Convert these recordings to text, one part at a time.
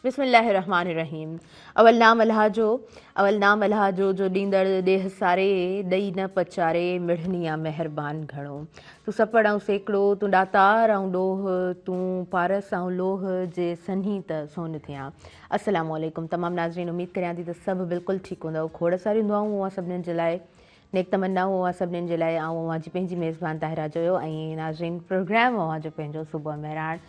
بسم الله الرحمٰن الرحيم اول نام الله جو اول نام الله جو جو ڏيندڙ ڏيهه ساري ڏئي نه پچاري مڙني آ مهربان گهڻو تون سپڙ آئون سيڪڙو تون ڏاتار آئون ڏوهه تون پارس آئون لوهه جي سنهي ته سون ٿيان السلام عليڪم تمام ناظرين اميد ڪريان ٿي ته سڀ بلڪل ٺيڪ هوندؤ کوڙ ساريون دعائون اوهان سڀني جي لاء نيڪ تمنائون اوهان سڀني جي لاء آئون اوهان جي پنهنجي ميزبان طاهره جويو ۽ ناظرين پروگرام اوهان جو پنهنجو صبح مهراڻ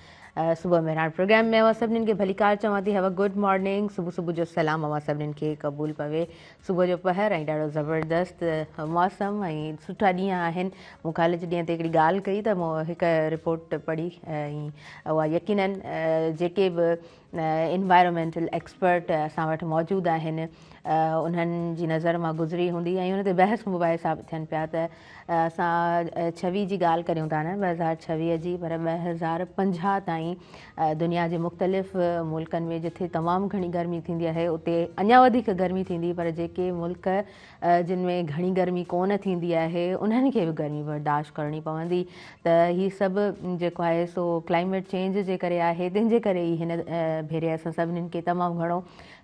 صبح مهراڻ پروگرام ۾ اوهان سڀني کي ڀليڪار چوان ٿي هيو گڊ مارننگ صبح صبح جو سلام اوهان سڀني کي قبول پوي صبح جو پهر ۽ ڏاڍو زبردست موسم ۽ سٺا ڏينهن آهن مون ڪالهه جي ڏينهن تي هڪڙي ڳالهه ڪئي ته مون هڪ رپورٽ پڙهي ۽ اها يقينن جيڪي به انوائرمينٽل ايڪسپرٽ اسان وٽ موجود آهن انهن جي نظر مان گذري هوندي ۽ ان تي بحث مباحثا به ٿين پيا ته اسان ڇويهه جي ڳالهه ڪريون ٿا نه 2026 جي پر 2050 تائين دنيا جي مختلف ملڪن ۾ جتي تمام گهڻي گرمي ٿيندي آهي اتي اڃا وڌيڪ گرمي ٿيندي پر جيڪي ملڪ جن ۾ گهڻي گرمي ڪونه ٿيندي آهي انهن کي به گرمي برداشت ڪرڻي پوندي ته هي سڀ جيڪو آهي سو ڪلائميٽ چينج جي ڪري آهي تنهن جي ڪري ئي هن ڀيري اسان سڀنين کي تمام گهڻو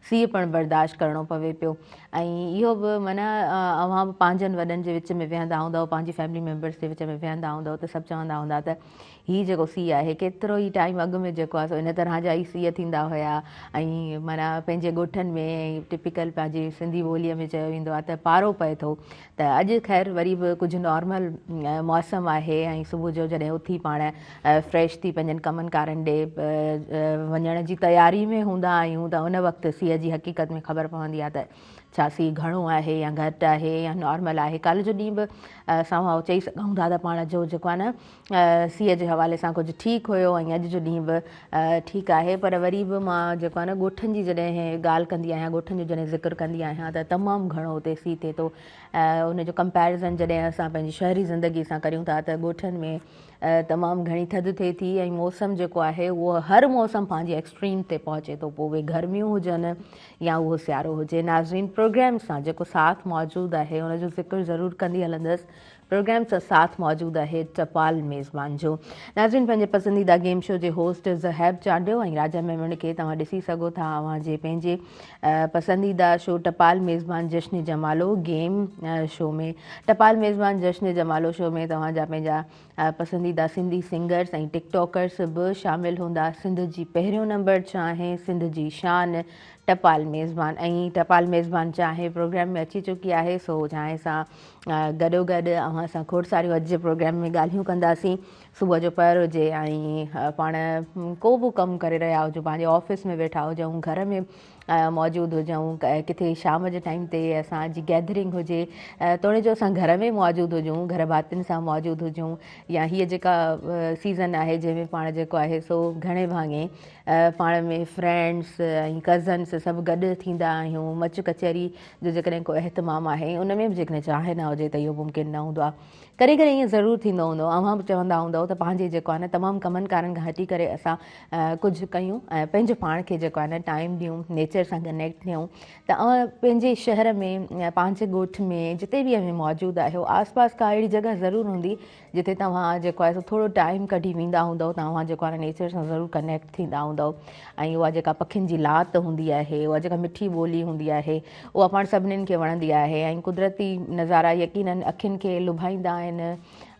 سيء پڻ برداشت ڪرڻو پوي پيو ۽ اهو به معنيٰ اوهان به پنهنجن وڏن جي وچ ۾ ويهندا هوندؤ پنهنجي فيملي ميمبرس جي وچ ۾ ويهندا هوندؤ ته سڀ چوندا هوندا ته هي جيڪو سيء آهي ڪيترو ئي ٽائيم اڳ ۾ جيڪو آهي سو ان طرح جا ئي سيء ٿيندا هيا ۽ معنيٰ پنهنجي ڳوٺن ۾ ٽپيڪل پنهنجي سنڌي ٻوليء ۾ چيو ويندو آهي ته پارو پئي ٿو ته اڄ خير وري به ڪجهه نارمل موسم آهي ۽ صبح جو جڏهن اٿي پاڻ فريش ٿي پنهنجن ڪمن ڪارن ڏي وڃڻ جي تياري ۾ هوندا آهيون ته ان وقت سيء جي حقيقت ۾ خبر پوندي آهي ته ڇا سيء گهڻو آهي يا گهٽ آهي يا نارمل آهي ڪالهه جو ڏينهن به اسان اهو چئي سگهون ٿا ته پاڻ جو جيڪو آهي نه سيء جي حوالي سان ڪجهه ٺيڪ هيو ۽ اڄ جو ڏينهن به ٺيڪ آهي پر وري به مان جيڪو آهي نه ڳوٺن جي جڏهن ڳالهه ڪندي آهيان ڳوٺن جو جڏهن ذڪر ڪندي آهيان ته تمام گهڻو اتي سيء ٿئي ٿو ان جو ڪمپيرزن جڏهن اسان پنهنجي شهري زندگي سان ڪريون ٿا ته ڳوٺن ۾ تمام گهڻي ٿڌ ٿئي ٿي ۽ موسم جيڪو آهي اهو هر موسم پنهنجي ايڪسٽريم تي پهچي ٿو پوء اهي گرميون هجن يا اهو سيارو هجي. ناظرين پروگرام سان جيڪو ساٿ موجود آهي ان جو ذڪر ضرور ڪندي هلندس. پروگرام سان ساٿ موجود آهي ٽپال ميزبان جو. ناظرين پنهنجي پسنديده گيم شو جي هوسٽ زهيب چانڊيو ۽ راجا ميمڻ کي توهان ڏسي سگهو ٿا اوهان جي پنهنجي پسنديده شو ٽپال ميزبان جشن جمالو گيم شو ۾ ٽپال ميزبان جشن جمالو شو ۾ توهان جا پنهنجا پسنديده سنڌي سنگرس ۽ ٽڪ ٽاڪرس به شامل هوندا. سنڌ جي پهريون نمبر چانهه، سنڌ جي شان، ٽپال ميزبان ۽ ٽپال ميزبان چانهه پروگرام ۾ اچي چڪي آهي سو چانهه سان گڏوگڏ اوهان سان کوڙ ساريون اڄ جي پروگرام ۾ ڳالهيون ڪنداسين. صبح جو پهر هجي ۽ پاڻ ڪو به ڪم ڪري رهيا هجون پنهنجي آفيس ۾ ويٺا هجون گهر ۾ موجود هجون ڪٿي شام جي ٽائيم تي اسان جي گيدرنگ هجي توڻي جو اسان گهر ۾ موجود هجون گهر ڀاتين سان موجود هجون يا هيء جيڪا سيزن آهي جنهن ۾ پاڻ جيڪو آهي سو گهڻي ڀاڱي پاڻ ۾ فرينڊس ۽ ڪزنس سڀ گڏ ٿيندا آهيون مچ ڪچهري جو جيڪڏهن ڪو اهتمام آهي ان ۾ به جيڪڏهن چانهه نه هجي ته اهو ممڪن نه هوندو آهي ڪڏهن ڪڏهن ائين ضرور ٿيندو هوندو اوهان به چوندا هوندؤ ته پنهنجي جيڪو آهي نه تمام ڪمن ڪارن کان هٽي ڪري اسان ڪجهه ڪيون ۽ پنهنجو پاڻ کي جيڪو آهي نه ٽائيم ڏيون نيچر سان ڪنيڪٽ ٿيون ته اوهان پنهنجي شهر ۾ پنهنجي ڳوٺ ۾ جتي به اوهين موجود آهيو آس پاس ڪا اهڙي جڳهه ضرور هوندي جتي توهان جيڪو آهي سو ٿورو ٽائيم ڪڍي ويندا هوندؤ ته اوهان جيڪو آهي نه نيچر سان ضرور ڪنيڪٽ ٿيندا هوندؤ ۽ اها جيڪا پکين جي لات هوندي آهي اها جيڪا مٺي ٻولي هوندي آهي اها پاڻ سڀنين کي وڻندي آهي ۽ قدرتي نظارا يقينن اکين کي لڀائيندا آهن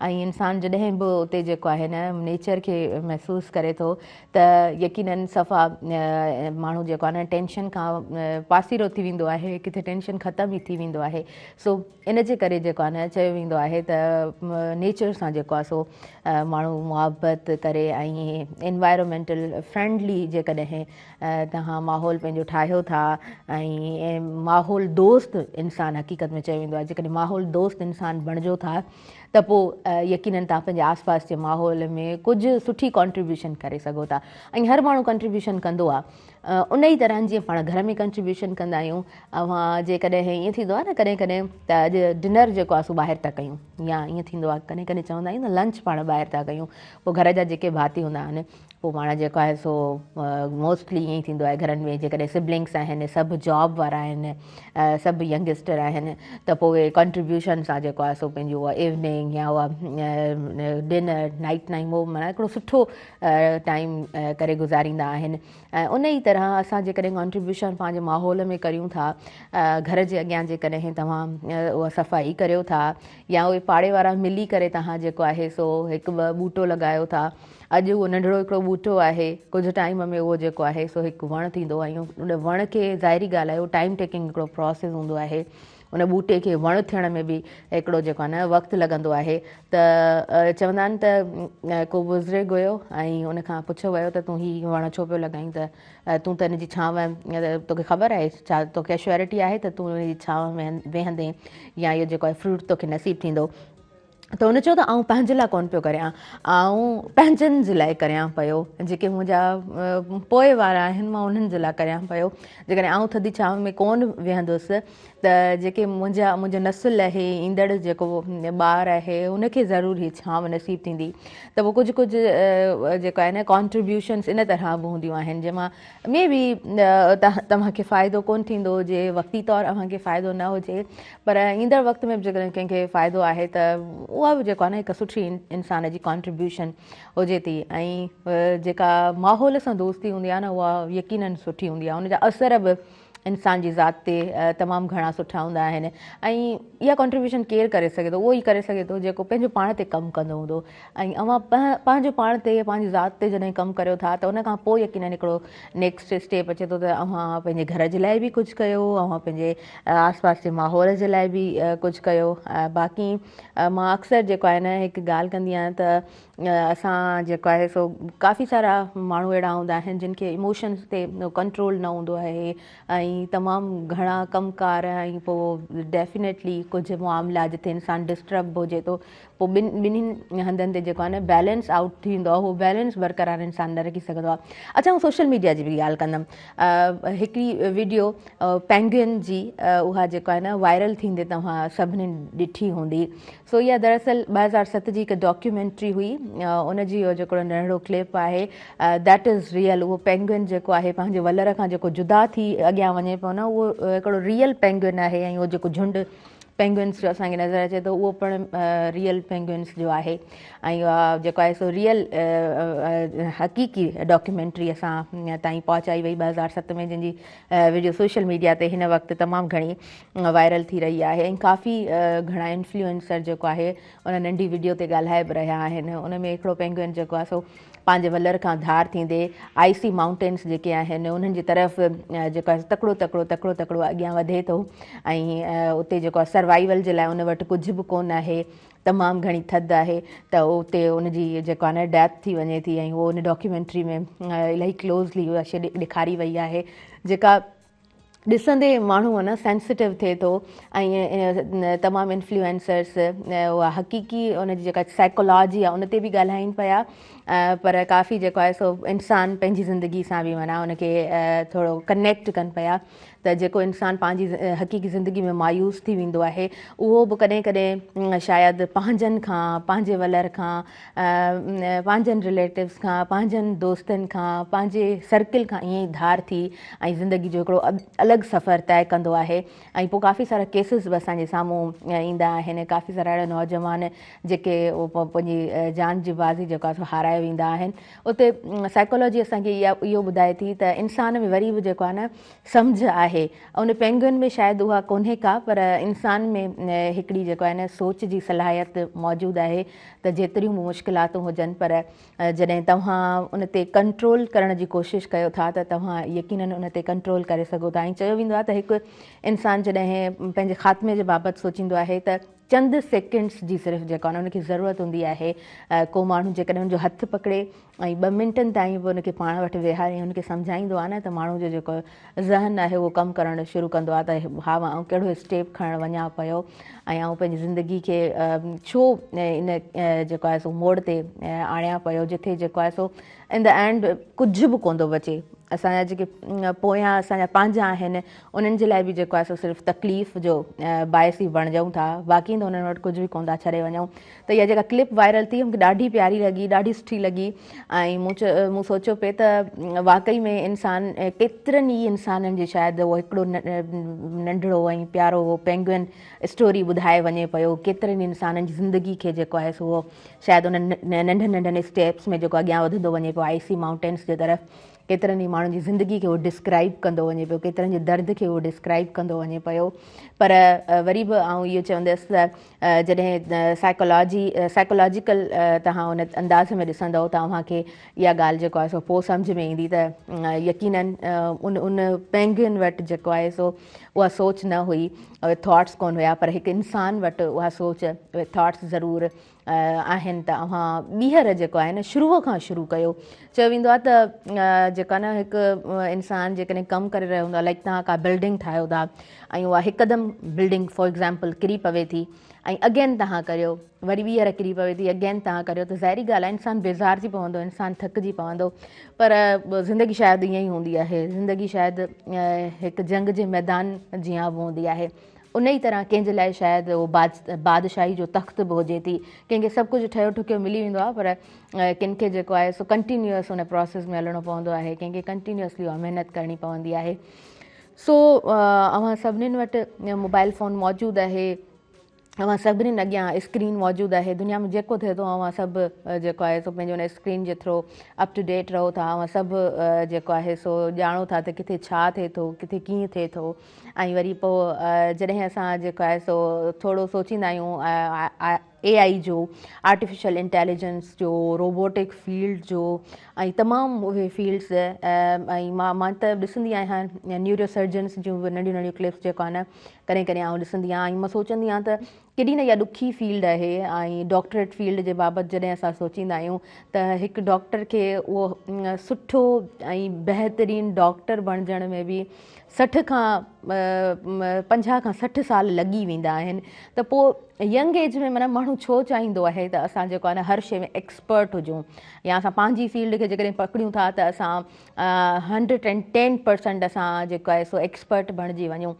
۽ انسان جڏهن به اتي جيڪو آهي نه نيچر کي محسوس ڪري ٿو ته يقينن صفا ماڻهو جيڪو آهي نه ٽينشن کان پاسيرو ٿي ويندو آهي ڪٿي ٽينشن ختم ئي ٿي ويندو آهي سو ان جي ڪري جيڪو آهي نه چيو ويندو آهي ته نيچر سان جيڪو آهي سو ماڻهو محبت ڪري ۽ انوائرومينٽل فرينڊلي جيڪڏهن توهان ماحول پنهنجو ٺاهيو ٿا ۽ ماحول دوست انسان حقيقت ۾ چيو ويندو آهي جيڪڏهن ماحول دوست انسان بڻجو ٿا ته پوء يقينن توهان پنهنجي آس پاس جي ماحول ۾ ڪجهه سٺي ڪنٽريبيوشن ڪري سگهو ٿا ۽ هر ماڻهو ڪنٽريبيوشن ڪندو آهي ان ئي طرح جيئن پاڻ گهر ۾ ڪنٽريبيوشن ڪندا آهيون اوهان جيڪڏهن ائين ٿيندو آهي نه ڪڏهن ڪڏهن ته اڄ ڊنر جيڪو آهي سو ٻاهر ٿا ڪيون يا ائين ٿيندو آهي ڪڏهن ڪڏهن چوندا آهيون نه لنچ پاڻ ٻاهر ٿا ڪيون پوء گهر جا جيڪي ڀاتي هوندا آهن پوء پاڻ جيڪو آهي سو موسٽلي ائين ئي ٿيندو آهي گهرن ۾ جيڪڏهن سبلنگس آهن سڀ جاب وارا آهن سڀ ينگسٽر آهن ته پوء اهي ڪنٽريبيوشن سان جيڪو آهي سو پنهنجو اها ايوننگ ايوننگ يا اها ڊنر نائيٽ ٽائيم اهو معنيٰ هڪڙو سٺو ٽائيم ڪري گذاريندا آهن ۽ ان ئي طرح اسان جيڪڏهن ڪانٽريبيوشن پنهنجي ماحول ۾ ڪريون ٿا گهر جي اڳيان جيڪڏهن توهان اها صفائي ڪريو ٿا يا اهي پاڙي وارا ملي ڪري توهان جيڪو آهي سو هڪ ٻه ٻوٽو لڳايو ٿا اڄ اهو ننڍڙو هڪڙو ٻوٽو آهي ڪجهه ٽائيم ۾ اهو جيڪو آهي سو هڪ وڻ ٿيندو ۽ ان وڻ کي ظاهري ڳالهه آهي اهو ٽائيم ٽيڪنگ هڪڙو پراسيس هوندو آهي ان ٻوٽي کي وڻ ٿيڻ ۾ به هڪڙو جيڪو آهي نه وقت لڳندو آهي ته چوندا آهن ته ڪو بزرگ هيو ۽ ان کان پڇيو ويو ته تون هي وڻ ڇو پيو لڳائين ته تون ته ان جي ڇانو توکي خبر آهي ڇا توکي اشورٽي آهي ته تون ان جي ڇانو ۾ ويهندين يا اهو جيڪو آهي فروٽ توکي نصيب ٿيندو ته هن چيو ته آئون پنهنجي لاء ڪونه پيو ڪريان، آئون پنهنجن جي لاء ڪريان پيو، جيڪي منهنجا پوء وارا آهن مان انهن جي لاء ڪريان پيو، جيڪڏهن آئون ٿڌي ڇانو ۾ ڪونه ويهندس ته جيڪي منهنجا منهنجو نسل آهي ايندڙ جيڪو ٻار آهي ان کي ضرور هي ڇانو نصيب ٿيندي ته پوء ڪجهه ڪجهه جيڪو آهي نه ڪانٽريبيوشنس ان طرح به هونديون آهن جنهن مان مي بي توهان کي فائدو ڪونه ٿيندو هجي وقتي طور اوهان کي فائدو نه هجي پر ايندڙ وقت ۾ به جيڪڏهن ڪنهن کي فائدو آهي ته اها به جيڪو آهي نه هڪ سٺي انسان جي ڪانٽريبيوشن هجي ٿي ۽ جيڪا ماحول سان دوستي هوندي آهي نه اها يقينن سٺي هوندي آهي ان جا اثر به انسان جي ذات تي تمام گهڻا سٺا هوندا آهن ۽ اها ڪانٽريبيوشن ڪير ڪري سگهي ٿو اهو ئي ڪري سگهي ٿو جيڪو پنهنجو پاڻ تي ڪم ڪندو هوندو ۽ اوهان پنهنجو پاڻ تي پنهنجي ذات تي جڏهن ڪم ڪريو ٿا ته ان کان پوء يقينن هڪڙو نيڪسٽ اسٽيپ اچي ٿو ته اوهان پنهنجي گهر جي لاء به ڪجهه ڪيو اوهان پنهنجي آس پاس جي ماحول جي لاء به ڪجهه ڪيو باقي مان اڪثر جيڪو آهي نه هڪ ڳالهه ڪندي آهيان ته اسان جيڪو آهي سو ڪافي سارا ماڻهو اهڙا هوندا آهن جن کي ايموشنس تي ڪنٽرول نه هوندو آهي ۽ تمام گهڻا ڪم ڪار ۽ پوء ڊيفينيٽلي ڪجهه معاملا جتي انسان ڊسٽرب به هجي ٿو پوء ٻن ٻنهين هنڌن تي جيڪو آهي نه بيلنس آئوٽ ٿي ويندو آهي اهو بيلنس برقرار انسان نه رکي سگهندو آهي اڇا آئون سوشل ميڊيا جي به ڳالهه ڪندم هڪڙي ويڊيو پينگوئن جي اها جيڪو آهي نه وائرل ٿيندي توهان سڀني ڏٺي هوندي سو اها دراصل 2007 جي هڪ ڊاڪيومينٽري هئي ان جي اهو جيڪو ننڍڙو ڪلپ آهي that is real اهو پينگوئن جيڪو آهي پنهنجي ولر کان جيڪو جدا ٿي اڳيان وڃي پيو نه اهو هڪڙو ريئل پينگوئن آهي ۽ اهو جيڪو جهنڊ پينگوئنس جو اسان کي نظر اچي ٿو اهو پڻ ريئل پينگوئنس جو آهي ۽ جيڪو آهي سو ريئل حقيقي ڊاڪيومينٽري اسان تائين پهچائي وئي 2007 ۾ جنهن جي وڊيو سوشل ميڊيا تي هن وقت تمام گهڻي وائرل ٿي رهي آهي ۽ ڪافي گهڻا انفلوئنسر جيڪو آهي ان ننڍي وڊيو تي ڳالهائي به رهيا آهن ان ۾ هڪڙو پينگوئن جيڪو آهي سو پنهنجي ولر کان ڌار ٿيندي آئسي مائونٽينس جيڪي آهن انهن جي طرف جيڪو آهي تڪڙو تڪڙو تڪڙو تڪڙو اڳيان وڌي ٿو ۽ اتي جيڪو آهي سروائيول جي لاء ان وٽ ڪجهه به ڪونه آهي تمام گهڻي ٿڌ آهي ته اتي ان جي جيڪو آهي نه ڊيٿ ٿي وڃي ٿي ۽ اهو ان ڊاڪيومينٽري ۾ الاهي ڪلوزلي اها شي ڏيکاري وئي آهي جيڪا ڏسندي ماڻهو نه سينسيٽو ٿئي ٿو ۽ تمام انفلوئنسرس اها حقيقي ان جي جيڪا سائيڪالاجي آهي ان تي به ڳالهائين پيا پر ڪافي جيڪو آهي سو انسان پنهنجي زندگي سان به معنيٰ ان کي ٿورو ڪنيڪٽ ڪن پيا ته جيڪو انسان پنهنجي حقيقي زندگي ۾ مايوس ٿي ويندو آهي اهو به ڪڏهن ڪڏهن شايد پنهنجن کان پنهنجي ولر کان پنهنجن رليٽوز کان، پنهنجن دوستن کان، پنهنجي سرڪل کان ائين ئي ڌار ٿي ۽ زندگي جو هڪڙو الڳ سفر طئي ڪندو آهي ۽ پوء ڪافي سارا ڪيسز به اسان جي سامهون ايندا آهن ڪافي سارا اهڙا نوجوان جيڪي پنهنجي جان جي بازي جيڪو آهي سو هارائي ويندا آهن اتي سائيڪالاجي اسان کي اها اهو ٻڌائي ٿي ته انسان ۾ وري به جيڪو آهي نه سمجهه آهي ان پينگوئن ۾ شايد اها ڪونهي ڪا پر انسان ۾ هڪڙي جيڪو آهي نه سوچ جي صلاحيت موجود آهي ته جيتريون به مشڪلاتون هجن پر جڏهن توهان ان تي ڪنٽرول ڪرڻ جي ڪوشش ڪيو ٿا ته توهان يقينن ان تي ڪنٽرول ڪري سگهو ٿا ۽ چيو ويندو آهي ته هڪ انسان جڏهن پنهنجي خاتمي جي بابت سوچيندو آهي ته چند سيڪنڊس جي صرف جيڪو آهي ان کي ضرورت هوندي آهي ڪو ماڻهو جيڪڏهن ان جو هٿ پڪڙي ۽ ٻه منٽن تائين به ان کي پاڻ وٽ ويهاري ان کي سمجهائيندو آهي نه ته ماڻهو جو جيڪو ذهن آهي اهو ڪم ڪرڻ شروع ڪندو آهي ته ها آئون ڪهڙو اسٽيپ کڻڻ وڃان پيو ۽ آئون پنهنجي زندگي کي ڇو ان جيڪو آهي سو موڙ تي آڻيان پيو جتي جيڪو آهي سو ان the and ڪجهه به ڪونه ٿو بچي. اسان جا جيڪي پويان اسان جا پنهنجا آهن انهن جي لاء به جيڪو آهي سو صرف تڪليف جو باعث ئي بڻجون ٿا، باقي ته انهن وٽ ڪجهه به ڪونه ٿا ڇڏي وڃون. ته اها جيڪا ڪلپ وائرل ٿي مونکي ڏاڍي پياري لڳي، ڏاڍي سٺي لڳي ۽ مون سوچيو پئي ته واقعي ۾ انسان ڪيترن ئي انسانن جي شايد اهو هڪڙو ننڍڙو ۽ پيارو اهو پينگوئن اسٽوري ٻڌائي وڃي پيو، ڪيترن ئي انسانن جي زندگي کي جيڪو آهي سو اهو شايد انهن ننڍن ننڍن اسٽيپس ۾ جيڪو اڳيان وڌندو وڃي پيو آئسي مائونٽينس جي طرف، ڪيترن ئي ماڻهن جي زندگي کي هو ڊسڪرائيب ڪندو وڃي پيو، ڪيترن جي درد کي هو ڊسڪرائيب ڪندو وڃي پيو. پر وري به آئون اهو چوندس ته جڏهن سائيڪالاجي سائيڪالاجيڪل توهان ان انداز ۾ ڏسندؤ ته اوهان کي اها ڳالهه جيڪو آهي سو پوء سمجهه ۾ ايندي ته يقينن ان ان پينگوئن وٽ جيڪو آهي سو اها سوچ نه هئي، اهي ٿاٽس ڪونه هيا، پر هڪ انسان وٽ اها سوچ اهي ٿاٽس ضرور آهن ته اوهان ٻيهر جيڪو آهي نه شروع کان شروع ڪيو. چيو ويندو آهي ته جيڪا نه هڪ انسان جيڪڏهن ڪم ڪري رهيو هوندو آهي لائڪ توهان ڪا بلڊنگ ٺاهيو ٿا ۽ اها هڪدم بلڊنگ فار ايگزامپل ڪري پوي ٿي ۽ اگين توهان ڪريو وري ٻيهر ڪري پوي ٿي اگين توهان ڪريو ته ظاهري ڳالهه آهي انسان بيزار ٿي پوندو انسان ٿڪجي پوندو پر زندگي شايد ائين ئي هوندي آهي زندگي شايد هڪ جنگ جي ميدان جيان به هوندي آهي انهيء طرح ڪنهن جي لاء شايد اهو بادشاهي جو تخت به هجي ٿي. ڪنهن کي سڀ ڪجهه ٺهيو ٺڪيو ملي ويندو آهي پر ڪن کي جيڪو آهي سو ڪنٽينيوس ان پراسيس ۾ هلڻو پوندو آهي، ڪنهن کي ڪنٽينيوسلي اها محنت ڪرڻي پوندي آهي. سو اوهان سڀنين وٽ موبائل فون موجود آهي، اوهان سڀنين اڳيان اسڪرين موجود آهي، دنيا ۾ جيڪو ٿئي ٿو اوهان سڀ جيڪو آهي سو پنهنجي ان اسڪرين جي ٿرو اپ ٽو ڊيٽ رهو ٿا، اوهان سڀ جيڪو آهي سو ڄاڻو ٿا ته ڪٿي ڇا ٿئي ٿو، ڪٿي ڪيئن ٿئي ٿو. ۽ وري پوء جڏهن اسان جيڪو آهي سو ٿورو سوچيندا آهيون اي آئي جو آرٽيفيشل انٽيليجنس جو روبوٽڪ فيلڊ جو ۽ تمام اهي فيلڊس ۽ مان مان ته ڏسندي آهيان نيورو سرجنس جون به ننڍيون ننڍيون ڪلپس جيڪو آهي نه ڪڏهن ڪڏهن آئون ڏسندي آهيان ۽ مان سوچندي آهيان ته ڪيڏي نه اها ڏکي فيلڊ آهي ۽ ڊاڪٽريٽ فيلڊ جي بابت جڏهن اسان سوچيندا آهيون ته هڪ ڊاڪٽر کي اهو سٺو ۽ بهترين ڊاڪٽر بڻجڻ ۾ به 60 کان 50 کان 60 سال لڳي ويندا آهن ته پوء ينگ ايج ۾ معنيٰ ماڻهو ڇو چاهيندو آهي ته اسان جيڪو آهي نه هر شيء ۾ ايڪسپرٽ هجون يا اسان پنهنجي فيلڊ کي جيڪڏهن پڪڙيون ٿا ته اسان 110% اسان جيڪو آهي سو ايڪسپرٽ بڻجي وڃون.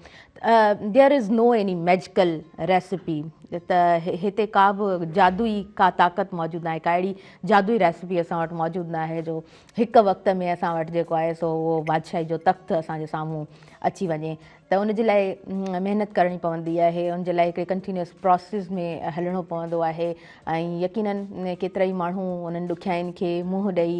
There is no any magical recipe ته هتي ڪا به جادوئي ڪا طاقت موجود ناهي، ڪا اهڙي جادوئي ريسپي اسان وٽ موجود ناهي جو هڪ وقت ۾ اسان وٽ جيڪو آهي سو اهو بادشاهي جو تخت اسان جي سامهون اچي وڃي ته ان جي لاء محنت ڪرڻي پوندي آهي، ان جي لاء هڪڙي ڪنٽينيوس پراسيس ۾ هلڻو پوندو آهي ۽ يقينن ڪيترائي ماڻهو انهن ڏکيائين کي منهن ڏئي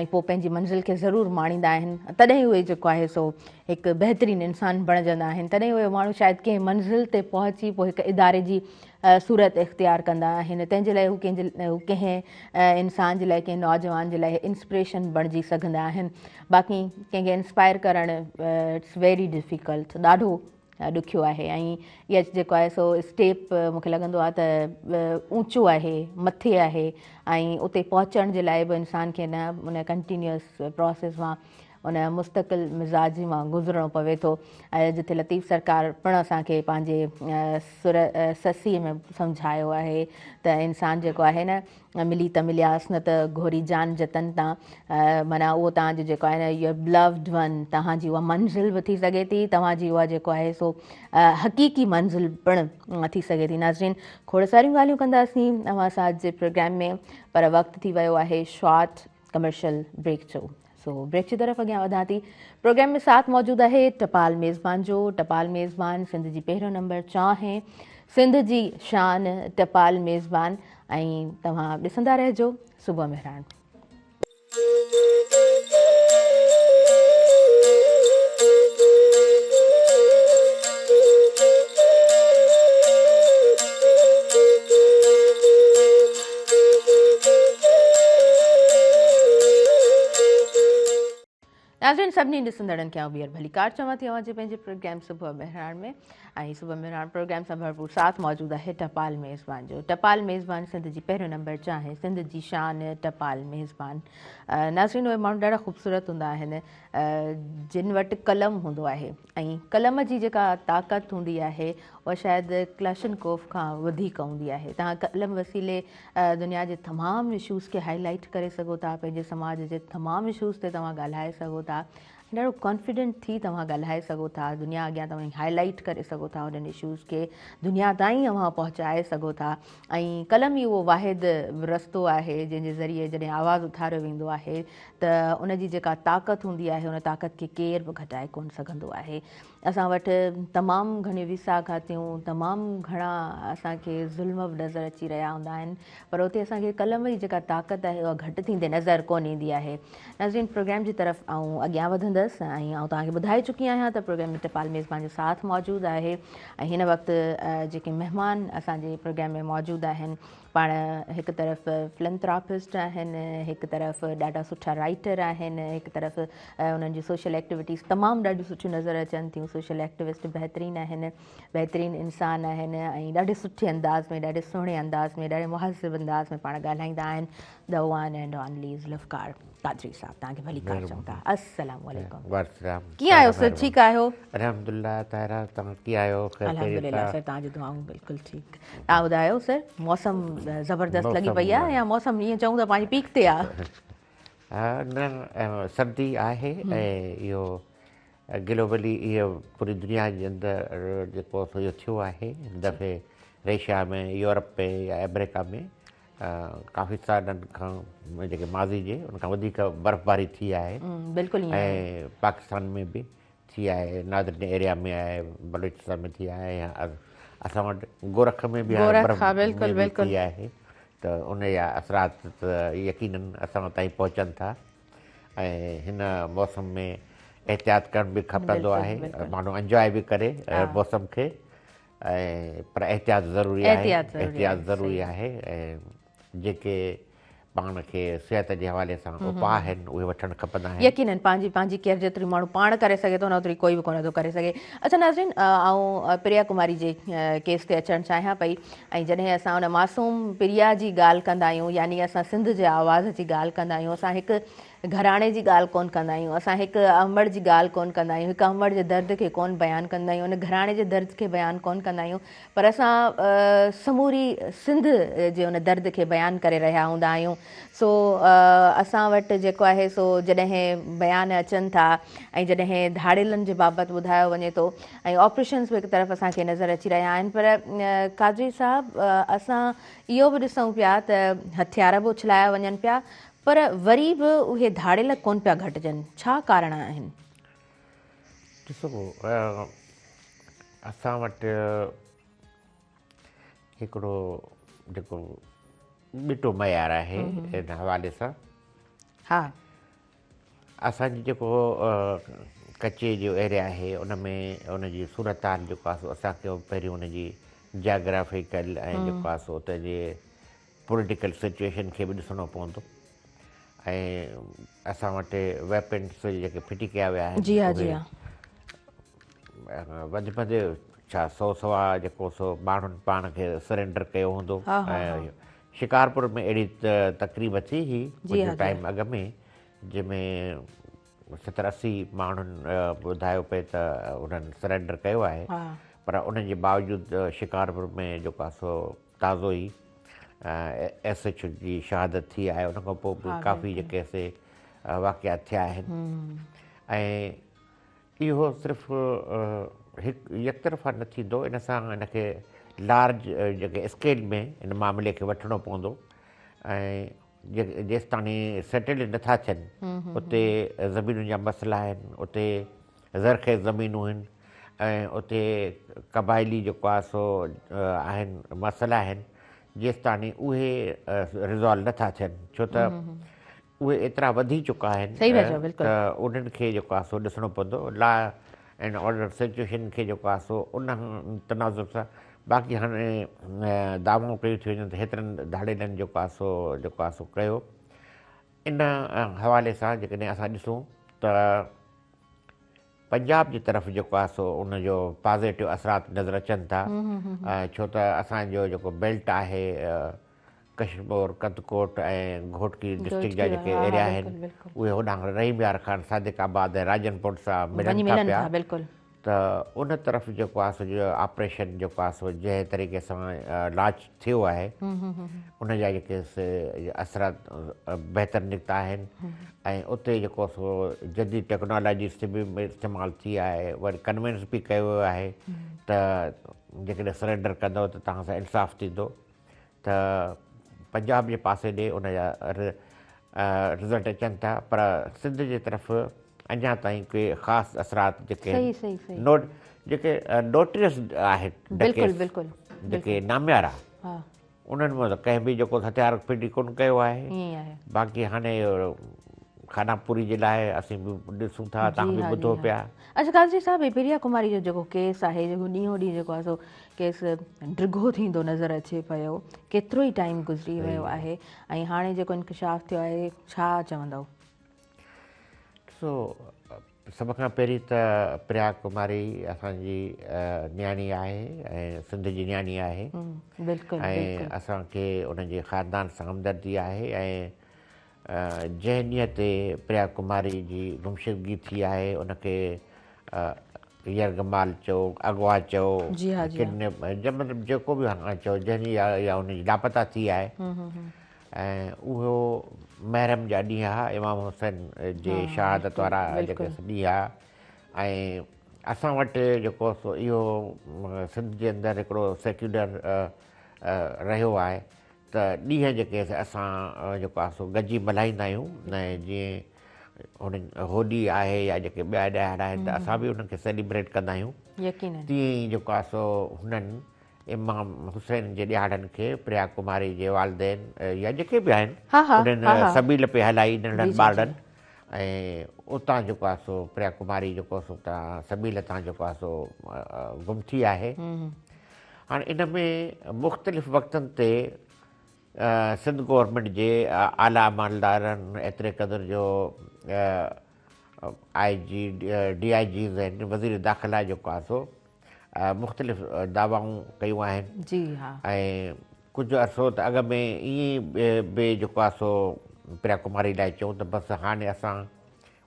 ۽ پوء پنهنجي منزل کي ضرور ماڻيندا آهن تڏهن اهي جيڪو آهي سو هڪ بهترين انسان بڻجندا آهن تڏهن اهي ماڻهو شايد ڪنهن منزل تي پهچي پوء هڪ اداري جي صورت اختيار ڪندا آهن تنهن جي لاء هو ڪنهن جي هو ڪنهن انسان جي لاء ڪنهن نوجوان جي لاء انسپريشن بڻجي سگهندا آهن باقي ڪنهن کي انسپائر ڪرڻ it's very difficult ڏاڍو ڏکيو آهي ۽ اها جيڪو آهي سو اسٽيپ مونکي لڳندو آهي ته اونچو آهي مٿي آهي ۽ اتي پهچڻ جي لاء به انسان کي نه ان ڪنٽينيوس پروسيس مان ان مستقل مزاجي مان گذرڻو پوي ٿو ۽ جتي لطيف سرڪار پڻ اسان کي پنهنجي سر سسي ۾ سمجهايو آهي ته انسان جيڪو آهي نه ملي ته ملياس نه ته گهوري جان جتن تان معنيٰ اهو توهان جو جيڪو آهي نه your بلوڊ ون توهان جي اها منزل به ٿي سگهي ٿي توهان جي اها جيڪو آهي سو حقيقي منزل پڻ ٿي سگهي ٿي. ناظرين کوڙ ساريون ڳالهيون ڪنداسين اوهان سان اڄ جي پروگرام ۾ پر وقت ٿي ويو آهي شارٽ ڪمرشل بريڪ جو سو بريڪ جي طرف اڳيان وڌان ٿي. پروگرام ۾ ساٿ موجود آهي ٽپال ميزبان جو. ٽپال ميزبان سنڌ جي پهريون نمبر چانهه، سنڌ جي شان ٽپال ميزبان ۽ توهان ڏسندا رهجو صبح مهراڻ. ناظرين سڀني ڏسندڙن کي آئون ٻيهر ڀليڪار چوان ٿي اوهان جي پنهنجي پروگرام صبح مهراڻ ۾ ۽ صبح مهراڻ پروگرام سان ڀرپور ساٿ موجود آهي ٽپال ميزبان جو. ٽپال ميزبان سنڌ جي پهريون نمبر چانهه، سنڌ جي شان ٽپال ميزبان. ناظرين اهي ماڻهو ڏاڍا خوبصورت هوندا آهن جن وٽ قلم هوندو آهي ۽ قلم جي جيڪا طاقت هوندي آهي اها شايد ڪلاشنڪوف کان وڌيڪ هوندي آهي. توهان قلم وسيلي دنيا جي تمام اشوز کي هائي لائيٽ ڪري سگهو ٿا، پنهنجي سماج جي تمام اشوز تي توهان ڳالهائي سگهو ٿا. ٿا ۽ ڏاڍو ڪانفيڊنٽ ٿي توهان ڳالهائي سگهو ٿا، دنيا اڳيان توهين هائي لائيٽ ڪري سگهو ٿا، انهن اشوز کي دنيا تائين اوهان پهچائي سگهو ٿا ۽ قلم ئي اهو واحد رستو آهي جنهن جي ذريعي جڏهن آواز اٿاريو ويندو آهي ته ان جي جيڪا طاقت هوندي آهي ان طاقت کي ڪير به گهٽائي ڪونه سگهندو آهي. اسان وٽ تمام گهڻيون ويساهه گهاتيون، تمام گهڻا اسان کي ظلم به نظر اچي رهيا هوندا آهن پر اتي اسان کي قلم جي جيڪا طاقت آهي اها گهٽ ٿيندي نظر ڪونه ايندي آهي. ناظرين پروگرام جي طرف آئون اڳيان وڌندس ۽ آئون توهان کي ٻڌائي چڪي آهيان ته پروگرام ۾ ٽپال ميزبان جو ساٿ موجود آهي ۽ هن وقت جيڪي مهمان اسان جي پروگرام ۾ موجود آهن پاڻ هڪ طرف فلنٿراپسٽ آهن، هڪ طرف ڏاڍا سٺا رائيٽر آهن، هڪ طرف انهن جون سوشل ايڪٽيوٽيز تمام ڏاڍيون سٺيون نظر اچن ٿيون، سوشل ايڪٽيوسٽ بهترين آهن، بهترين انسان آهن ۽ ڏاڍي سٺي انداز ۾ ڏاڍي سهڻي انداز ۾ ڏاڍي مهذب انداز ۾ پاڻ ڳالهائيندا آهن the one and only Zulfiqar Qadri صاحب توهان کي ڀليڪار چئون ٿا السلام عليڪم. وعليڪم ڪيئن آهيو سر ٺيڪ آهيو؟ الحمدلله طاهره توهان ڪيئن آهيو خير خيريت الحمدلله سر توهان جون دعائون بلڪل ٺيڪ. توهان ٻڌايو سر موسم زبردست لڳي پئي آهي يا موسم ائين چئون ته پنهنجي پيڪ تي آهي؟ نه سردي آهي ۽ اهو گلوبلي اهو پوري دنيا جي اندر جيڪو سو اهو ٿيو آهي هن دفعي رشيا ۾ يورپ ۾ يا آمريڪا ۾ ڪافي سالن کان جيڪي ماضي جي ان کان وڌيڪ برفباري ٿي آهي بلڪل ۽ پاڪستان ۾ به ٿي آهي نادرن ايريا ۾ آهي بلوچستان ۾ ٿي آهي يا اسان وٽ گورک ۾ به آهي برف بلڪل بلڪل ٿي آهي ته ان جا اثرات ته يقينن اسان تائين پهچن ٿا ۽ هن موسم ۾ احتياط ڪرڻ به کپندو آهي ماڻهو انجواء به ڪري موسم کي ۽ پر احتياط ضروري آهي احتياط ضروري آهي ۽ جيڪي پاڻ کي صحت جي حوالي سان اپاء آهن اهي وٺڻ کپندا آهن. يقينن پنهنجي پنهنجي ڪيئر جيتري ماڻهو پاڻ ڪري سگهي ٿو نه اوتري ڪوئي به ڪونه ٿو ڪري سگهي. اڇا ناظرين آئون پريا ڪماري جي ڪيس تي اچڻ چاهيان پئي ۽ جڏهن اسان ان معصوم پريا جي ڳالهه ڪندا آهيون يعني اسان سنڌ جي آواز جي ڳالهه ڪندا آهيون اسان هڪ گهراڻي جي ڳالهه ڪونه ڪندا آهيون اسان هڪ امڙ جي ڳالهه ڪونه ڪندا آهيون هڪ امڙ جي درد کي ڪونه بيان ڪندا آهيون ان گهراڻي جي درد کي بيان ڪونه ڪندا آهيون پر اسان سموري سنڌ جي ان درد کي بيان ڪري رهيا هوندا آهيون سو اسان وٽ جيڪو آهي سو جڏهن بيان اچن ٿا ۽ جڏهن ڌاڙيلن جي بابت ٻڌايو وڃي ٿو ۽ آپريشنز به هڪ طرف اسان کي نظر اچي رهيا آهن پر قادري صاحب اسان اهو به ڏسون پيا ته هٿيار به اڇلايا وڃن پيا پر وري به اهي ڌاڙيل ڪون پيا گهٽجن ڇا ڪارڻ آهن؟ ڏسو اسان وٽ هڪڙو جيڪو ٻٽو معيار آهي ان حوالي سان ها اسان جي جيڪو ڪچي جو ايريا آهي ان ۾ ان جي صورتحال جيڪو آهي سو اسان کي پهريون ان جي جاگرافيڪل ۽ جيڪو آهي سو اتي جي پوليٽيڪل سچويشن کي به ڏسڻو پوندو ۽ اسان وٽ ويپنس جيڪي ڦٽي ڪيا ويا آهن جي ها جي ها وڌ ۾ وڌ ڇا سو سوا جيڪو سو ماڻهن پاڻ کي سرينڊر ڪيو هوندو ۽ شڪارپور ۾ اهڙي تقريب ٿي هئي ڪجهه ٽائيم اڳ ۾ جنهن ۾ 70 80 ماڻهن ٻڌايو پئي ته انهن سرينڊر ڪيو آهي پر ان جي باوجود شڪارپور ۾ جيڪو آهي سو تازو ئي ايس ايڇ او جي شهادت ٿي آهي ان کان پوء به ڪافي جيڪي سي واقعا ٿيا آهن ۽ اهو صرف هڪ يڪطرفا نه ٿيندو ان سان ان کي لارج جيڪي اسڪيل ۾ ان معاملي کي وٺڻو پوندو ۽ جيستاڻي سيٽلڊ نٿا ٿين اتي زمينن جا مسئلا آهن اتي زرخيز زمينون آهن ۽ اتي قبائلي جيڪو آهي سو آهن مسئلا آهن جيستاڻي اهي ريزالو نه ٿا ٿين ڇو ته اهي ايترا وڌي چڪا آهن ته انهن کي جيڪو آهي سو ڏسڻو پوندو لا اينڊ آرڊر سچويشن کي جيڪو آهي سو ان تناظر سان باقي هاڻي دعوائون ڪيون ٿيون وڃن ته هيترن ڌاڙيلن جيڪو آهي سو جيڪو آهي سو ڪيو ان حوالي سان جيڪڏهن اسان ڏسون ته پنجاب جي طرف جيڪو آهي سو ان جو پازيٽو اثرات نظر اچن ٿا ڇو ته اسان جو جيڪو بيلٽ آهي ڪشمور ڪڌڪوٽ ۽ گهوٽڪي ڊسٽرڪٽ جا جيڪي ايريا آهن اهي هوڏانهن رحيم يار خان صادق آباد ۽ راجن پور سان ملن ٿا پيا ته ان طرف جيڪو آهي سو جو آپريشن جيڪو آهي سو جنهن طريقي سان لانچ ٿيو آهي ان جا جيڪي سي اثرات بهتر نڪتا آهن ۽ اتي جيڪو سو جديد ٽيڪنالاجي به استعمال ٿي آهي وري ڪنوينس به ڪيو ويو آهي ته جيڪڏهن سرينڊر ڪندو ته توهان سان انصاف ٿيندو ته پنجاب جي پاسي ڏي ان جا رزلٽ اچن ٿا پر سنڌ جي طرف اڃا تائين ڪي خاص اثرات جيڪي نوٽ جيڪي نوٽريس آهن بلڪل بلڪل جيڪي ناميارا انهن مان ته ڪنهن به جيڪو هٿيار ڦٽي ڪونه ڪيو آهي باقي هاڻي خانه پوري جي لاء اسين به ڏسون ٿا تهان به ٻڌو پيا. اچا قاضي صاحب هي پريا ڪماري جو جيڪو ڪيس آهي جيڪو ڏينهون ڏينهن جيڪو آهي سو ڪيس ڊگهو ٿيندو نظر اچي پيو ڪيترو ئي ٽائيم گذري ويو آهي ۽ هاڻي جيڪو انڪشاف ٿيو آهي ڇا چوندؤ؟ ڏسو سڀ کان پهرين ته پريا ڪماري اسان جي نياڻي آهي ۽ سنڌ جي نياڻي آهي بلڪل ۽ اسان کي ان جي خاندان سان همدردي آهي ۽ جنهن ڏينهن تي پريا ڪماري جي گمشدگي ٿي آهي ان کي يرغمال چئو اغوا چئو ڪڊنيپ مطلب جيڪو به چئو جنهن ڏينهن يا ان جي لاپتا ٿي آهي ۽ اهو محرم جا ڏينهن ها امام حسين جي شهادت وارا جيڪي ڏينهن ها ۽ اسان وٽ جيڪو سو اهو سنڌ جي اندر هڪڙو سيڪيولر رهيو آهي ته ڏينهن جيڪي اسان جيڪو آهي سو گڏجي ملهائيندا آهيون ۽ جيئن هن هولي آهي يا جيڪي ٻيا ڏهاڙا آهن ته اسان به انهن کي سيليبريٽ ڪندا آهيون تيئن ئي جيڪو آهي سو هنن امام حسين جي ڏهاڙن کي پريا ڪماري جي والدين يا جيڪي به آهن انهن سبيل پئي هلائي ننڍڙن ٻارڙن ۽ اتان جيڪو آهي سو پريا ڪماري جيڪو سو اتان سبيل تان جيڪو آهي سو گم ٿي آهي هاڻي ان ۾ مختلف وقتن تي سنڌ گورنمينٽ جي اعليٰ عملدارن ايتري قدر جو آء جي ڊي I Gs آهن وزير داخلا جيڪو آهي سو مختلف دعوائون ڪيون آهن جي ها ۽ ڪجهه عرصو ته اڳ ۾ ائين به جيڪو آهي سو پريا ڪماري لاء چئون ته بس هاڻي اسان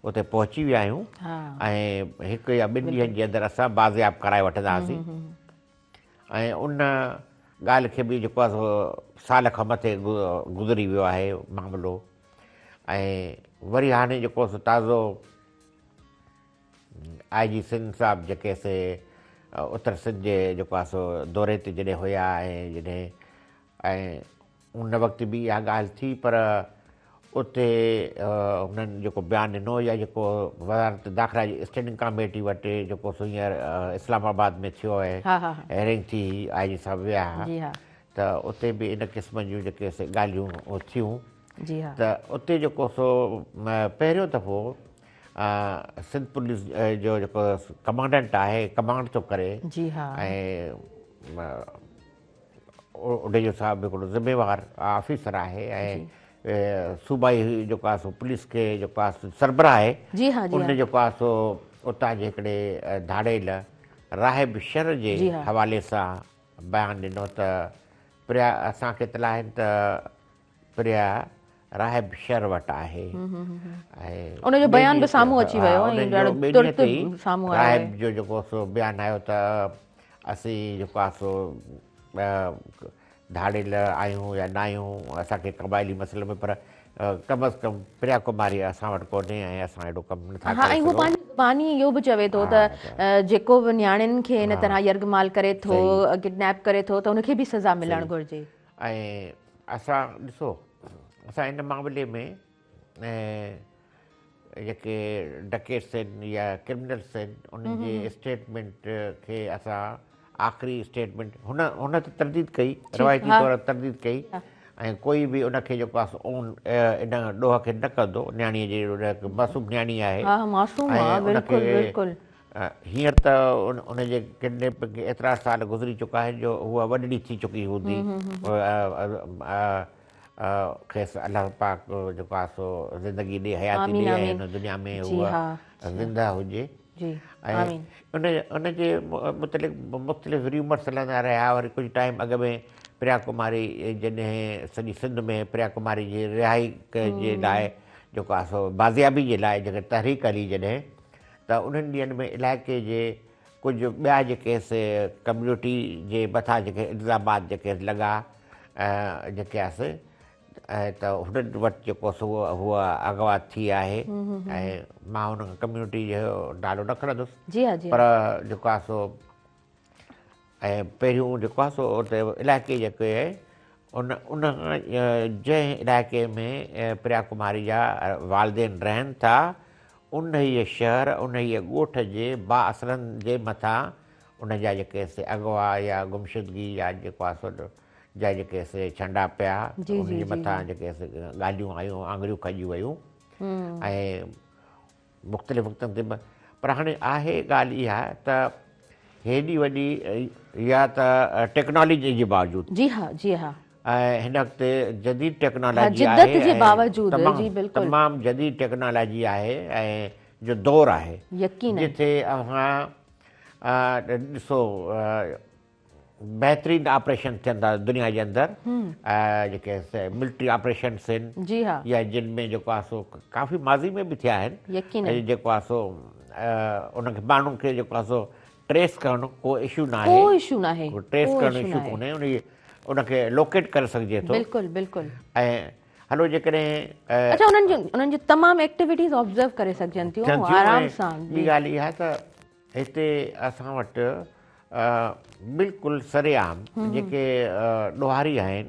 اتي پهچي ويا آهيون ۽ هڪ يا ٻن ڏينهن جي اندر اسان بازياب ڪرائي وٺنداسين ۽ ان ڳالهه کي به جيڪو آهي سو سال کان مٿي گذري ويو آهي معاملو ۽ وري هاڻي جيڪو سو تازو آء جي سنڌ صاحب جيڪي سي اتر سنڌ جي جيڪو آهي سو دوري تي جڏهن هيا ۽ جڏهن ۽ ان وقت به اها ڳالهه ٿي پر اتي هنن جيڪو بيان ڏنو يا جيڪو وزارت داخلا جي اسٽينڊنگ ڪاميٽي وٽ جيڪو سو هينئر اسلام آباد ۾ ٿيو آهي هيئرنگ ٿي هئي آء جي صاحب ويا هئا ته اتي به ان قسم جون جيڪي سي ڳالهيون ٿيون ته اتي جيڪو سو پهريون دفعو سنڌ پوليس جو جيڪو ڪمانڊنٽ آهي ڪمانڊ ٿو ڪري ۽ اڍيجو صاحب هڪڙو ذميوار آفيسر آهي ۽ صوبائي جيڪو آهي سو پوليس کي جيڪو آهي سو سربراهه آهي جي ها جي ان جيڪو آهي سو اتان جي هڪڙي ڌاڙيل راهب شر جي حوالي سان بيان ڏنو ته پريا اسان کي اطلاع آهن ته پريا راهب شر وٽ آهي ۽ ان جو بيان به سامهون اچي ويو ۽ ڏاڍو ترت سامهون آيو راهب جو جيڪو سو بيان آيو ته اسين جيڪو آهي سو ڌاڙيل آهيون يا نه آهيون اسان کي قبائلي مسئلي ۾ پر ڪم از ڪم پريا ڪماري اسان وٽ ڪونهي ۽ اسان اهڙو ڪم نٿا ڪري سگهون. ۽ هو پنهنجي زباني اهو به چوي ٿو ته جيڪو به نياڻين کي ان طرح يرغمال ڪري ٿو ڪڊنيپ ڪري ٿو ته ان کي به سزا ملڻ گهرجي. ۽ اسان ڏسو اسان ان معاملي ۾ جيڪي ڊڪيٽس آهن يا ڪرمنلس آهن انهن جي اسٽيٽمينٽ کي اسان آخري اسٽيٽمينٽ هن هن ته ترديد ڪئي روايتي طور ترديد ڪئي ۽ ڪوئي به ان کي جيڪو آهي اون ان ڏوهه کي نه ڪندو نياڻي جي معصوم نياڻي آهي معصوم آهي بلڪل بلڪل هينئر ته ان جي ڪڊنيپ کي ايترا سال گذري چڪا آهن جو هوء وڏڙي ٿي چڪي هوندي. کيس الله پاڪ جيڪو آهي سو زندگي ڏي، حياتي ڏي ۽ هن دنيا ۾ هوء زنده هجي. ۽ ان جي متعلق مختلف ريومرس هلندا رهيا. وري ڪجهه ٽائيم اڳ ۾ پريا ڪماري جڏهن سڄي سنڌ ۾ پريا ڪماري جي رهائي جي لاء جيڪو آهي سو بازيابي جي لاء جيڪا تحريڪ هلي جڏهن ته انهن ڏينهن ۾ علائقي جي ڪجهه ٻيا جيڪي سي ڪميونٽي جي مٿان جيڪي الزامات جيڪي لڳا جيڪي آ سي ته هنن وٽ جيڪو سو هوء اغوا ٿي آهي ۽ مان هن ڪميونٽي جو نالو نه کڻندس جي ها جي پر جيڪو آ سو ۽ پهريون جيڪو آ سو اتي علائقي جيڪي ان ان جنهن علائقي ۾ پريا ڪماري جا والدين رهن ٿا انهيء شهر انهيء ڳوٺ جي بااثرن جي مٿان ان جا جيڪي سي اغوا يا گمشدگي يا جيڪو آ سو جا جيڪي سي ڇنڊا پيا ان جي مٿان جيڪي سي ڳالهيون آيون آڱريون کڄي ويون ۽ مختلف وقتن تي پر هاڻي آهي ڳالهه اها ته هيڏي وڏي يا ته ٽيڪنالاجي جي باوجود جي ها جي ها ۽ هن وقت جديد ٽيڪنالاجي آهي جدت جي باوجود جي بلڪل تمام جديد ٽيڪنالاجي آهي ۽ جو دور آهي يقينا جتي اوهان ڏسو بهترين آپريشن ٿين ٿا دنيا جي اندر جيڪي ملٽري آپريشنس آهن جي ها يا جن ۾ جيڪو آهي سو ڪافي ماضي ۾ به ٿيا آهن يقينا جيڪو آهي سو ان کي ماڻهن کي جيڪو آهي سو ٽريس ڪرڻ ڪو اشو نه آهي ڪو اشو نه آهي ٽريس ڪرڻ اشو ڪونهي ان ان کي لوڪيٽ ڪري سگهجي ٿو بلڪل بلڪل ۽ هلو جيڪڏهن اچها انهن جون تمام ايڪٽيوٽيز آبزرو ڪري سگهجن ٿيون آرام سان ٻي ڳالهه اها ته هتي اسان وٽ بلڪل سر عام جيڪي ڏوهاري آهن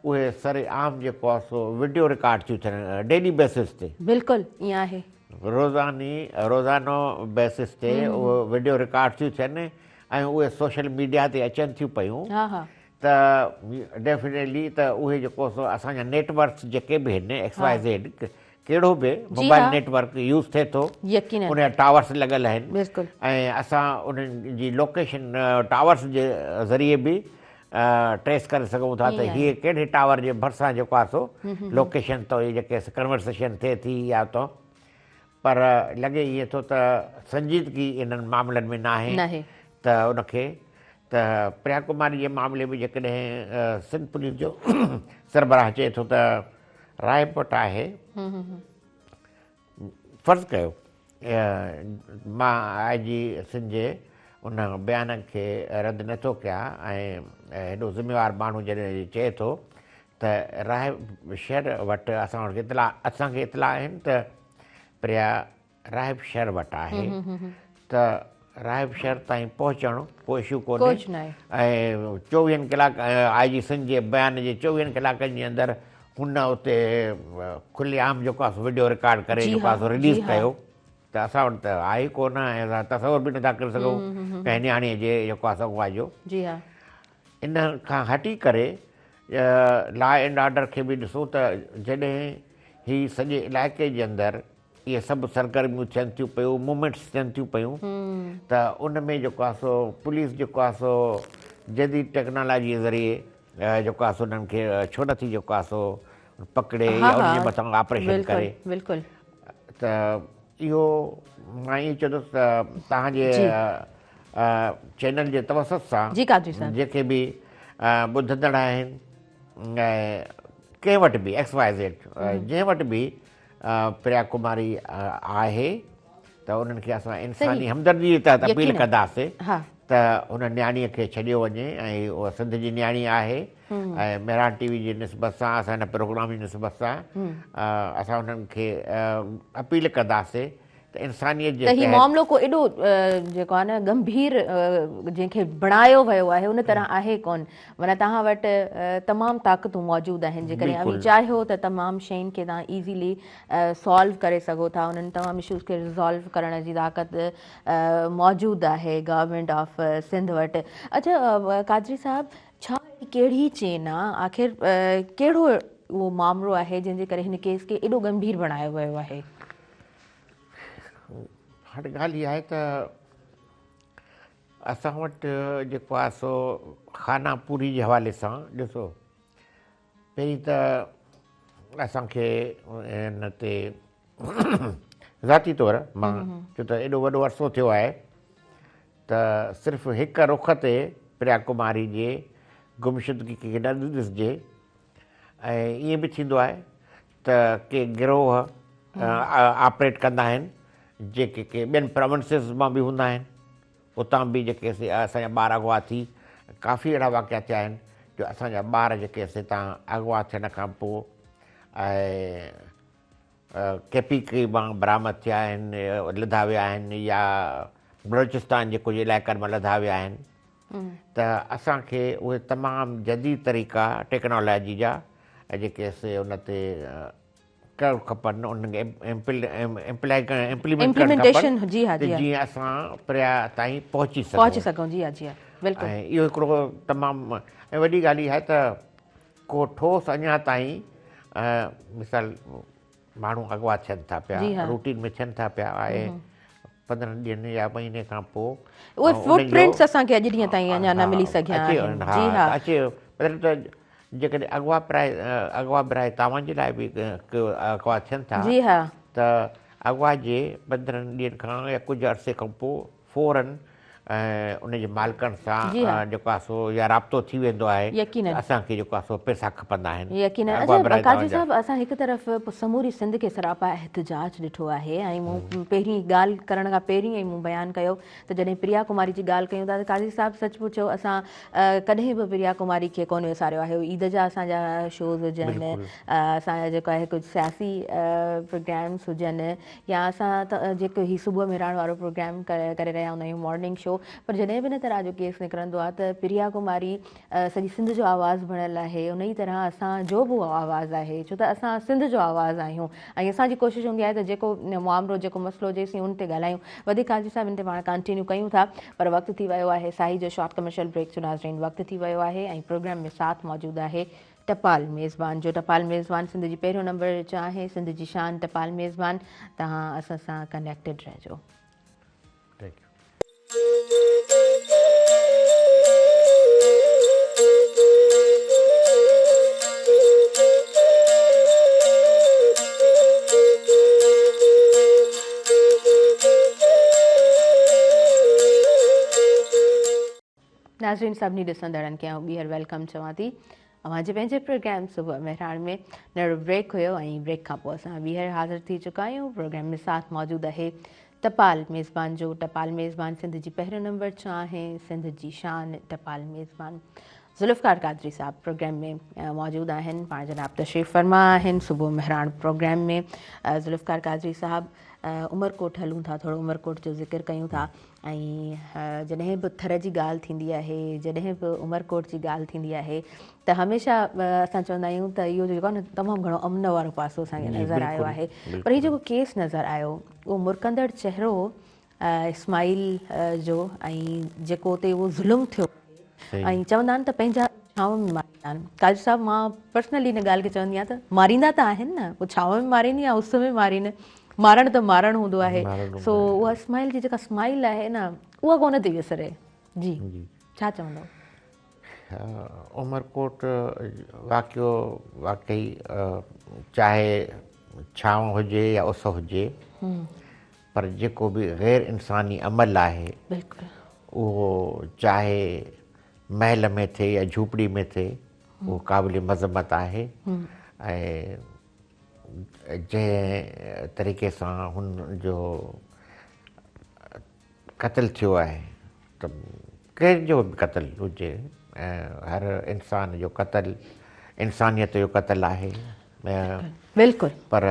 اهي سر عام جيڪو آهي سو وڊيو رڪارڊ ٿيون ٿين ڊيلي بيسس تي. بلڪل ائين آهي. روزاني روزانو بيسس تي اهي وڊيو رڪارڊ ٿيون ٿين ۽ اهي سوشل ميڊيا تي اچن ٿيون پيون ته ڊيفنيٽلي ته اهي جيڪو سو اسان جا نيٽ ورڪس جيڪي به آهن ايڪس واء زيڊ ڪهڙو به موبائل نيٽ ورڪ يوز ٿئي ٿو ان جا ٽاورس لڳل آهن ۽ اسان انهن جي لوڪيشن ٽاورس جي ذريعي به ٽريس ڪري سگهون ٿا ته هي ڪهڙي ٽاور جي ڀرسان جيڪو آهي سو لوڪيشن تو جيڪي ڪنورسيشن ٿئي ٿي يا تو پر لڳي ائين ٿو ته سنجيدگي انهن معاملن ۾ ناهي ته ان کي ته پريا ڪماري جي معاملي ۾ جيڪڏهن سنڌ پوليس جو سربراهه چئي ٿو ته راهب وٽ آهي فرض ڪيو مان آء جي سنڌ جي ان بيان کي رد نٿو ڪيان ۽ هيڏو ذميوار ماڻهو جڏهن چئي ٿو ته راهب شھر وٽ اسان وٽ اطلاع اسان کي اطلاع آهن ته پريا راهب شھر وٽ آهي ته راهب شھر تائين پهچڻ ڪو اشو ڪونهي ۽ چوويهن ڪلاڪ آء جي سنڌ جي بيان جي چوويهن ڪلاڪن جي اندر هن اتي کلي عام جيڪو آهي سو وڊيو رڪارڊ ڪري جيڪو آهي سو رليز ڪيو ته اسان وٽ ته آهي ئي ڪونه ۽ اسان تصور به نٿا ڪري سگهون ڪنهن نياڻي جي جيڪو آهي سو اغوا جو ان کان هٽي ڪري لا اينڊ آرڊر کي به ڏسون ته جڏهن هي سڄي علائقي جي اندر اهي سڀ سرگرميون ٿين ٿيون پيون موومينٽس ٿين ٿيون پيون ته ان ۾ جيڪو آهي سو پوليس جيڪو آهي سو جديد ٽيڪنالاجي جي ذريعي جيڪو آهي سو انهن کي ڇو نٿي جيڪو آهي سو پڪڙي يا ان جي مٿان آپريشن ڪري بلڪل ته اهو مان ائين چوندس ته توهان جي چينل جي توسط سان جيڪي به ٻڌندڙ آهن ۽ ڪنهن وٽ به ايڪس واء زيڊ جنهن وٽ به پريا ڪماري آهي ته انهن کي اسان انساني همدردي جي تحت اپيل ڪنداسين ته ان نياڻي کي ڇڏيو وڃي ۽ اها سنڌ جي نياڻي آهي ۽ مهراڻ ٽي وي جي نسبت سان اسان هن پروگرام جي نسبت سان اسان انهن کي اپيل ڪنداسين ته انسانيت جي ته هي معاملو ڪو ايڏو جيڪو آهي نه ڳنڀير جنهن کي بڻايو ويو آهي ان طرح آهي ڪون معنيٰ توهان وٽ تمام طاقتون موجود آهن جيڪڏهن اوهين چاهيو ته تمام شين کي توهان ايزيلي سالو ڪري سگهو ٿا انهن تمام اشوز کي ريزالو ڪرڻ جي طاقت موجود آهي گورنمينٽ آف سنڌ وٽ اڇا قادري صاحب ڇا اهڙي ڪهڙي چين آ آخر ڪهڙو اهو مامرو آهي جنهن جي ڪري هن ڪيس کي ايڏو ڳنڀير بڻايو ويو آهي؟ هاڻي ڳالهه اها آهي ته اسان وٽ جيڪو آهي سو خانه پوري جي حوالي سان ڏسو پهرين ته اسان کي ان تي ذاتي طور مان ڇو ته ايڏو وڏو عرصو ٿيو آهي ته صرف هڪ رخ تي پريا ڪماري جي گمشدگي کي نه ڏسجي ۽ ائين به ٿيندو آهي ته ڪي گروهه آپريٽ ڪندا آهن جيڪي ڪي ٻين پراونسز مان به هوندا آهن. اتان به جيڪي سي اسان جا ٻار اغوا ٿي ڪافي اهڙا واقعا ٿيا آهن جو اسان جا ٻار جيڪي سي تان اغوا ٿيڻ کان پوء ۽ ڪي پي ڪي مان برآمد ٿيا آهن لڌا ويا آهن يا بلوچستان جي ڪجهه علائقن مان لڌا ويا آهن ته اسان کي اهي تمام جديد طريقا ٽيڪنالاجي جا جيڪي سي ان تي ڪرڻ کپن انهن کي امپليمينٽ ڪرڻ کپن ته جيئن اسان پريا تائين پهچي سگهون پهچي سگهون جي ها جي ها بلڪل ۽ اهو هڪڙو تمام ۽ وڏي ڳالهه اها آهي ته ڪو ٺوس اڃا تائين مثال ماڻهو اغوا ٿين ٿا پيا روٽين ۾ ٿين ٿا پيا ۽ 15 ڏينهن يا مهيني کان پوء اهي فوٽ پرنٽس اسان کي اڄ ڏينهن تائين اڃا نه ملي سگهيا آهن جي ها اچي مطلب ته جيڪڏهن اغوا برائي اغوا برائي تاوان جي لاء به اغوا ٿين ٿا جي ها ته اغوا جي 15 ڏينهن کان يا ڪجهه عرصي کان پوء فورن ان جي مالڪن سان جيڪو آهي سو يا رابطو ٿي ويندو آهي ته اسان کي جيڪو آهي سو پئسا کپندا آهن. يقينن اڇا قاضي صاحب اسان هڪ طرف سموري سنڌ کي سراپا احتجاج ڏٺو آهي ۽ مون پهرين ڳالهه ڪرڻ کان پهرين ئي مون بيان ڪيو ته جڏهن پريا ڪماري جي ڳالهه ڪيون ٿا ته قاضي صاحب سچ پڇو اسان ڪڏهن به پريا ڪماري کي ڪونه وساريو آهي عيد جا اسان جا شوز هجن اسان جا جيڪو آهي ڪجهه سياسي پروگرامس هجن يا اسان ته جيڪو هي صبح مهراڻ وارو پروگرام ڪري رهيا هوندا آهيون مارننگ شو پر جڏهن به ان طرح جو ڪيس نڪرندو آهي ته پريا ڪماري سڄي سنڌ جو آواز بڻيل آهي ان ئي طرح اسان جو به اهو آواز آهي ڇو ته اسان سنڌ جو آواز آهيون ۽ اسان جي ڪوشش هوندي آهي ته جيڪو معاملو جيڪو مسئلو هجي اسين ان تي ڳالهايون وڌيڪ قاضي صاحب ان تي پاڻ ڪنٽينيو ڪيون ٿا پر وقت ٿي ويو آهي ساهي جو شارٽ ڪمرشل بريڪ جو ناظرين وقت ٿي ويو آهي ۽ پروگرام ۾ ساٿ موجود آهي ٽپال ميزبان جو ٽپال ميزبان سنڌ جي پهريون نمبر چانهه سنڌ جي شان ٽپال ميزبان توهان اسان سان ڪنيڪٽيڊ رهجو. Thank you. ناظرين سڀني ڏسندڙن کي آئون ٻيهر welcome چوان ٿي اوهان جي پنهنجي پروگرام صبح مهراڻ ۾ ننڍڙو بريڪ هيو ۽ بريڪ کان پوء اسان ٻيهر حاضر ٿي چڪا آهيون پروگرام ۾ ساٿ موجود آهي ٽپال ميزبان جو ٽپال ميزبان سنڌ جي پهريون نمبر چانهه سنڌ جي شان ٽپال ميزبان ذوالفقار قادري صاحب پروگرام ۾ موجود آهن پاڻ جناب تشريف فرما آهن صبح مهراڻ پروگرام ۾ ذوالفقار قادري صاحب عمرڪوٽ هلون ٿا ٿورو عمرڪوٽ جو ذڪر ڪيون ٿا ۽ جڏهن به ٿر جي ڳالهه ٿيندي آهي جڏهن به عمرڪوٽ جي ڳالهه ٿيندي آهي ته هميشه اسان چوندا آهيون ته اهو جيڪو آهي نه تمام گهڻو امن وارو پاسو اسان کي نظر آيو آهي پر هي جيڪو ڪيس نظر آيو اهو مرڪندڙ چهرو اسماعيل جو ۽ جيڪو اتي اهو ظلم ٿيو ۽ چوندا آهن ته پنهنجا ڇانو ۾ ماريندا آهن قاضي صاحب مان پرسنلي ان ڳالهه کي چوندي آهيان ته ماريندا ته آهن نه پوء ڇانو ۾ مارين يا اس ۾ مارين مارڻ ته مارڻ هوندو آهي سو اها اسماعيل جي جيڪا اسمائل آهي نه اها ڪونه ٿي وسري جي ڇا چوندو؟ عمرڪوٽ واقعو واقعي چاهي ڇانو هجي يا اس هجي پر جيڪو به غير انساني عمل آهي اهو چاهي محل ۾ ٿئي يا جهوپڙي ۾ ٿئي اهو قابل مذمت آهي ۽ جنهن طريقي سان هن جو قتل ٿيو آهي ته ڪنهن جو به قتل هجي هر انسان جو قتل انسانيت جو قتل آهي بلڪل پر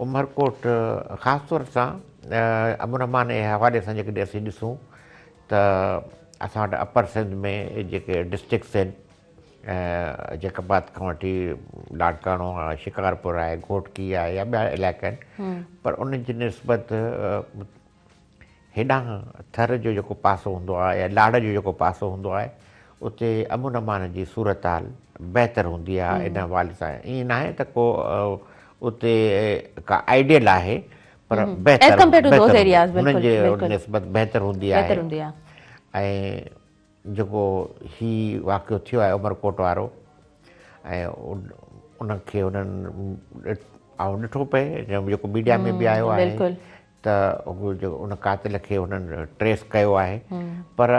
عمرڪوٽ خاص طور سان امن امان جي حوالي سان جيڪڏهن اسين ڏسون ته اسان وٽ اپر سنڌ ۾ جيڪي ڊسٽرڪٽس آهن جيڪب آباد کان وٺي لاڙڪاڻو آهي شڪارپور آهي گهوٽڪي آهي يا ٻيا علائقا آهن پر ان جي نسبت هيڏانهن ٿر جو جيڪو پاسو هوندو آهي يا لاڙ جو جيڪو پاسو هوندو آهي اتي امن امان جي صورتحال بهتر هوندي آهي ان حوالي سان ائين ناهي ته ڪو اتي ڪا آئيڊيل آهي پر بهتر هنن جي نسبت بهتر هوندي آهي ۽ جيڪو هي واقعو ٿيو آهي عمرڪوٽ وارو ۽ ان کي انهن آئون ڏٺو پئي جيڪو ميڊيا ۾ به آيو آهي ته ان قاتل کي انهن ٽريس ڪيو آهي پر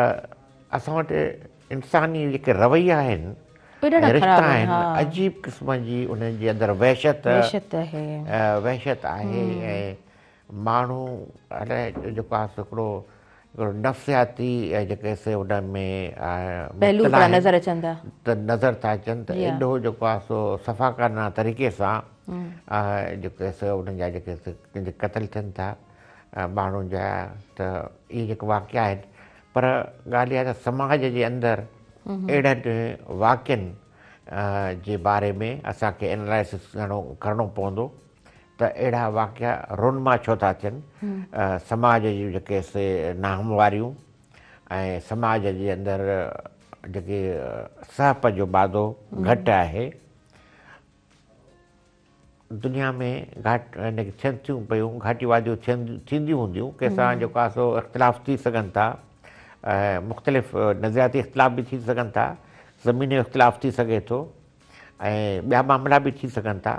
اسان وٽ انساني جيڪي رويا آهن رشتا آهن عجيب قسم جي انهن جي اندر وحشت وحشت آهي ۽ ماڻهو الائي جيڪو آهي هڪڙو هڪڙو نفسياتي جيڪي سي ان ۾ پهلو مبتلا هڪڙا آهن نظر اچن ٿا. ته نظر ٿا اچن ته جي ها. ايڏو جيڪو آهي سو سفاڪانه طريقي سان جيڪي سي انهن جا جيڪي سي قتل ٿين ٿا ماڻهن جا ته اهي جيڪي واقعا آهن پر ڳالهه اها ته سماج جي اندر اهڙن واقعن جي باري ۾ اسان کي انالائسس گهڻو ڪرڻو پوندو ته اهڙا واقعا رونما ڇو ٿا ٿين، سماج جون جيڪي سي ناهمواريون ۽ سماج جي اندر جيڪي سهپ جو مادو گهٽ آهي، دنيا ۾ گهاٽ ٿين ٿيون پيون، گهاٽيون واڌيون ٿين ٿينديون هونديون، ڪنهن سان جيڪو آهي سو اختلاف ٿي سگهن ٿا، مختلف نظرياتي اختلاف به ٿي سگهن ٿا، زميني اختلاف ٿي سگهي ٿو ۽ ٻيا معاملا به ٿي سگهن ٿا،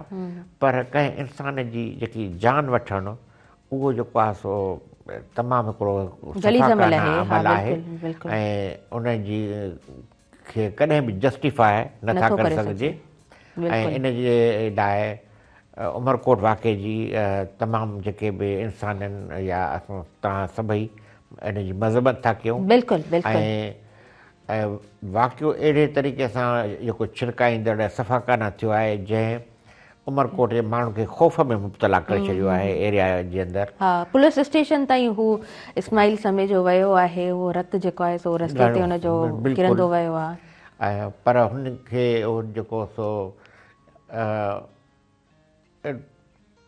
پر ڪنهن انسان جي جيڪي جان وٺڻ اهو جيڪو آهي سو تمام هڪڙو سفاڪانه عمل آهي ۽ ان جي کي ڪڏهن به جسٽيفاء نٿا ڪري سگهجي ۽ ان جي لاء عمرڪوٽ واقعي جي تمام جيڪي به انسانن يا اسان توهان سڀئي ان جي مذمت ٿا ڪيون بلڪل بلڪل ۽ واقعو اهڙي طريقي سان جيڪو ڇرڪائيندڙ ۽ سفاڪانه ٿيو آهي جنهن عمرڪوٽ جي ماڻهن کي خوف ۾ مبتلا ڪري ڇڏيو آهي ايريا جي اندر. ها پوليس اسٽيشن تائين هو اسماعيل سميجو ويو آهي اهو رت جيڪو آهي سو رستي تي ان جو ڪرندو ويو آهي. ۽ پر هن کي جيڪو سو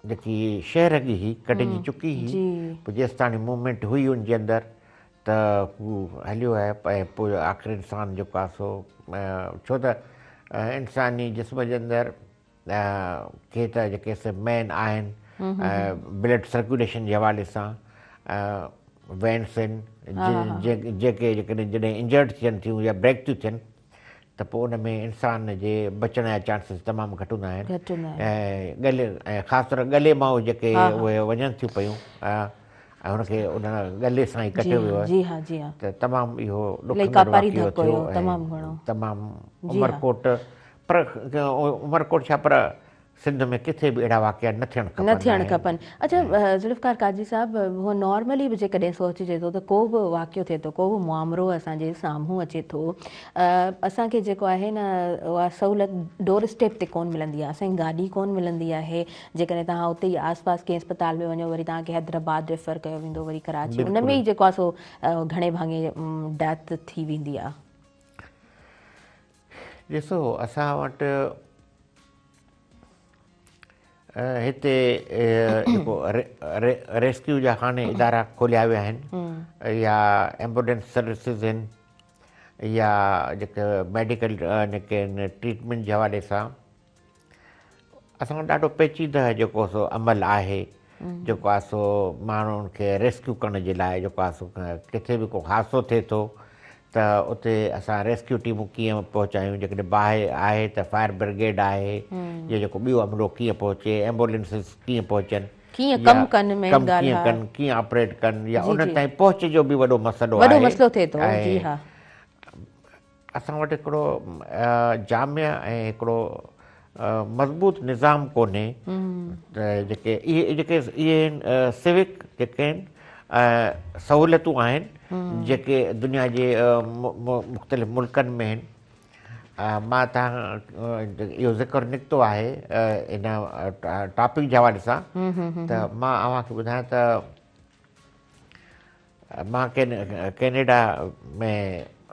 جيڪي شهه رڳي هئي ڪٽجي چڪي هئي پوء جيستاڻي موومينٽ هئي ان جي اندر ته هو هليو آهي ۽ پوء آخر انسان جيڪو آهي سو ڇو ته انساني جسم جي اندر ڪي ته جيڪي سي مين آهن بلڊ سرڪيوليشن جي حوالي سان وينس آهن جيڪي جيڪڏهن جڏهن انجرڊ ٿين ٿيون يا بريڪ ٿيون ٿين ته پوء ان ۾ انسان جي بچڻ جا چانسز تمام گهٽ هوندا آهن ۽ ڳلي ۽ خاص طور ڳلي مان اهي جيڪي اهي وڃن ٿيون پيون ۽ هن کي ان ڳلي سان ئي ڪٽيو ويو آهي ته تمام اهو ڏکندڙ واقعو ٿيو تمام عمرڪوٽ پر عمرڪوٽ ڇا پر سنڌ ۾ ڪٿي به اهڙا واقعا نه ٿيڻ کپن. نه ٿيڻ کپن. اڇا ذوالفقار قاضي صاحب هونء نارملي به جيڪڏهن سوچجي ٿو ته ڪو به واقعو ٿئي ٿو ڪو به معامرو اسان جي سامهون اچي ٿو اسان کي جيڪو آهي نه اها سهولت ڊور اسٽيپ تي ڪون ملندي آهي اسان کي گاڏي ڪون ملندي آهي جيڪڏهن توهان اتي ئي آس پاس ڪنهن اسپتال ۾ وڃو وري توهان کي حيدرآباد ريفر ڪيو ويندو وري ڪراچي ان ۾ ئي جيڪو آهي سو گهڻي ڀاڱي ڊيٿ ٿي ويندي آهي. ڏسو اسان وٽ هتي جيڪو ريسڪيو جا هاڻي ادارا کوليا ويا آهن يا ايمبولينس سروسز آهن يا جيڪي ميڊيڪل جيڪي آهن ٽريٽمينٽ جي حوالي سان اسان وٽ ڏاڍو پيچيده جيڪو سو عمل آهي جيڪو آهي سو ماڻهن کي ريسڪيو ڪرڻ جي لاء جيڪو آهي سو ڪٿي به ڪو حادثو ٿئي ٿو ته اتي اسان ريسڪيو ٽيمون ڪيئن پهچايون جيڪڏهن باهه آهي ته فائر برگيڊ آهي يا جيڪو ٻيو عملو ڪيئن پهچي ايمبولينسز ڪيئن پهچن ڪيئن ڪم ڪن مين ڪم ڪيئن ڪن ڪيئن آپريٽ ڪن يا انهن تائين پهچ جو به وڏو مسئلو آهي وڏو مسئلو ٿئي ٿو جي ها اسان وٽ هڪڙو جامع ۽ هڪڙو مضبوط نظام ڪونهي ته جيڪي اهي جيڪي اهي آهن سوڪ جيڪي آهن سهولتون آهن جيڪي دنيا جي مختلف ملڪن ۾ آهن مان تان اهو ذڪر نڪتو آهي ان ٽاپڪ جي حوالي سان ته مان اوهان کي ٻڌايان ته مان ڪينيڊا ۾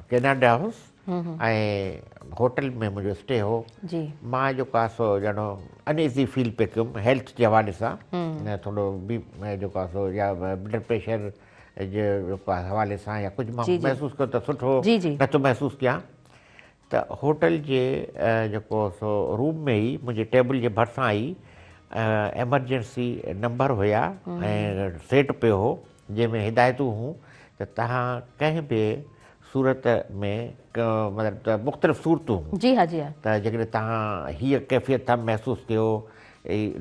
ڪينيڊا هوس ۽ هوٽل ۾ منهنجو اسٽي هو مان جيڪو آهي سو ڄڻو ان ايزي فيل پئي ڪيم هيلٿ جي حوالي سان ٿورو بي جيڪو آهي سو يا بلڊ پريشر جي حوالي سان يا ڪجهه مان محسوس ڪيو ته سٺو نٿو محسوس ڪيان ته هوٽل جي جيڪو سو روم ۾ ئي منهنجي ٽيبل جي ڀرسان ئي ايمرجنسي نمبر هيا ۽ سيٽ پيو هو جنهن ۾ هدايتون هيون ته توهان ڪنهن به صورت ۾ مطلب ته مختلف صورتون هيون جي ها جي ها ته جيڪڏهن توهان هيء ڪيفيت ٿا محسوس ڪيو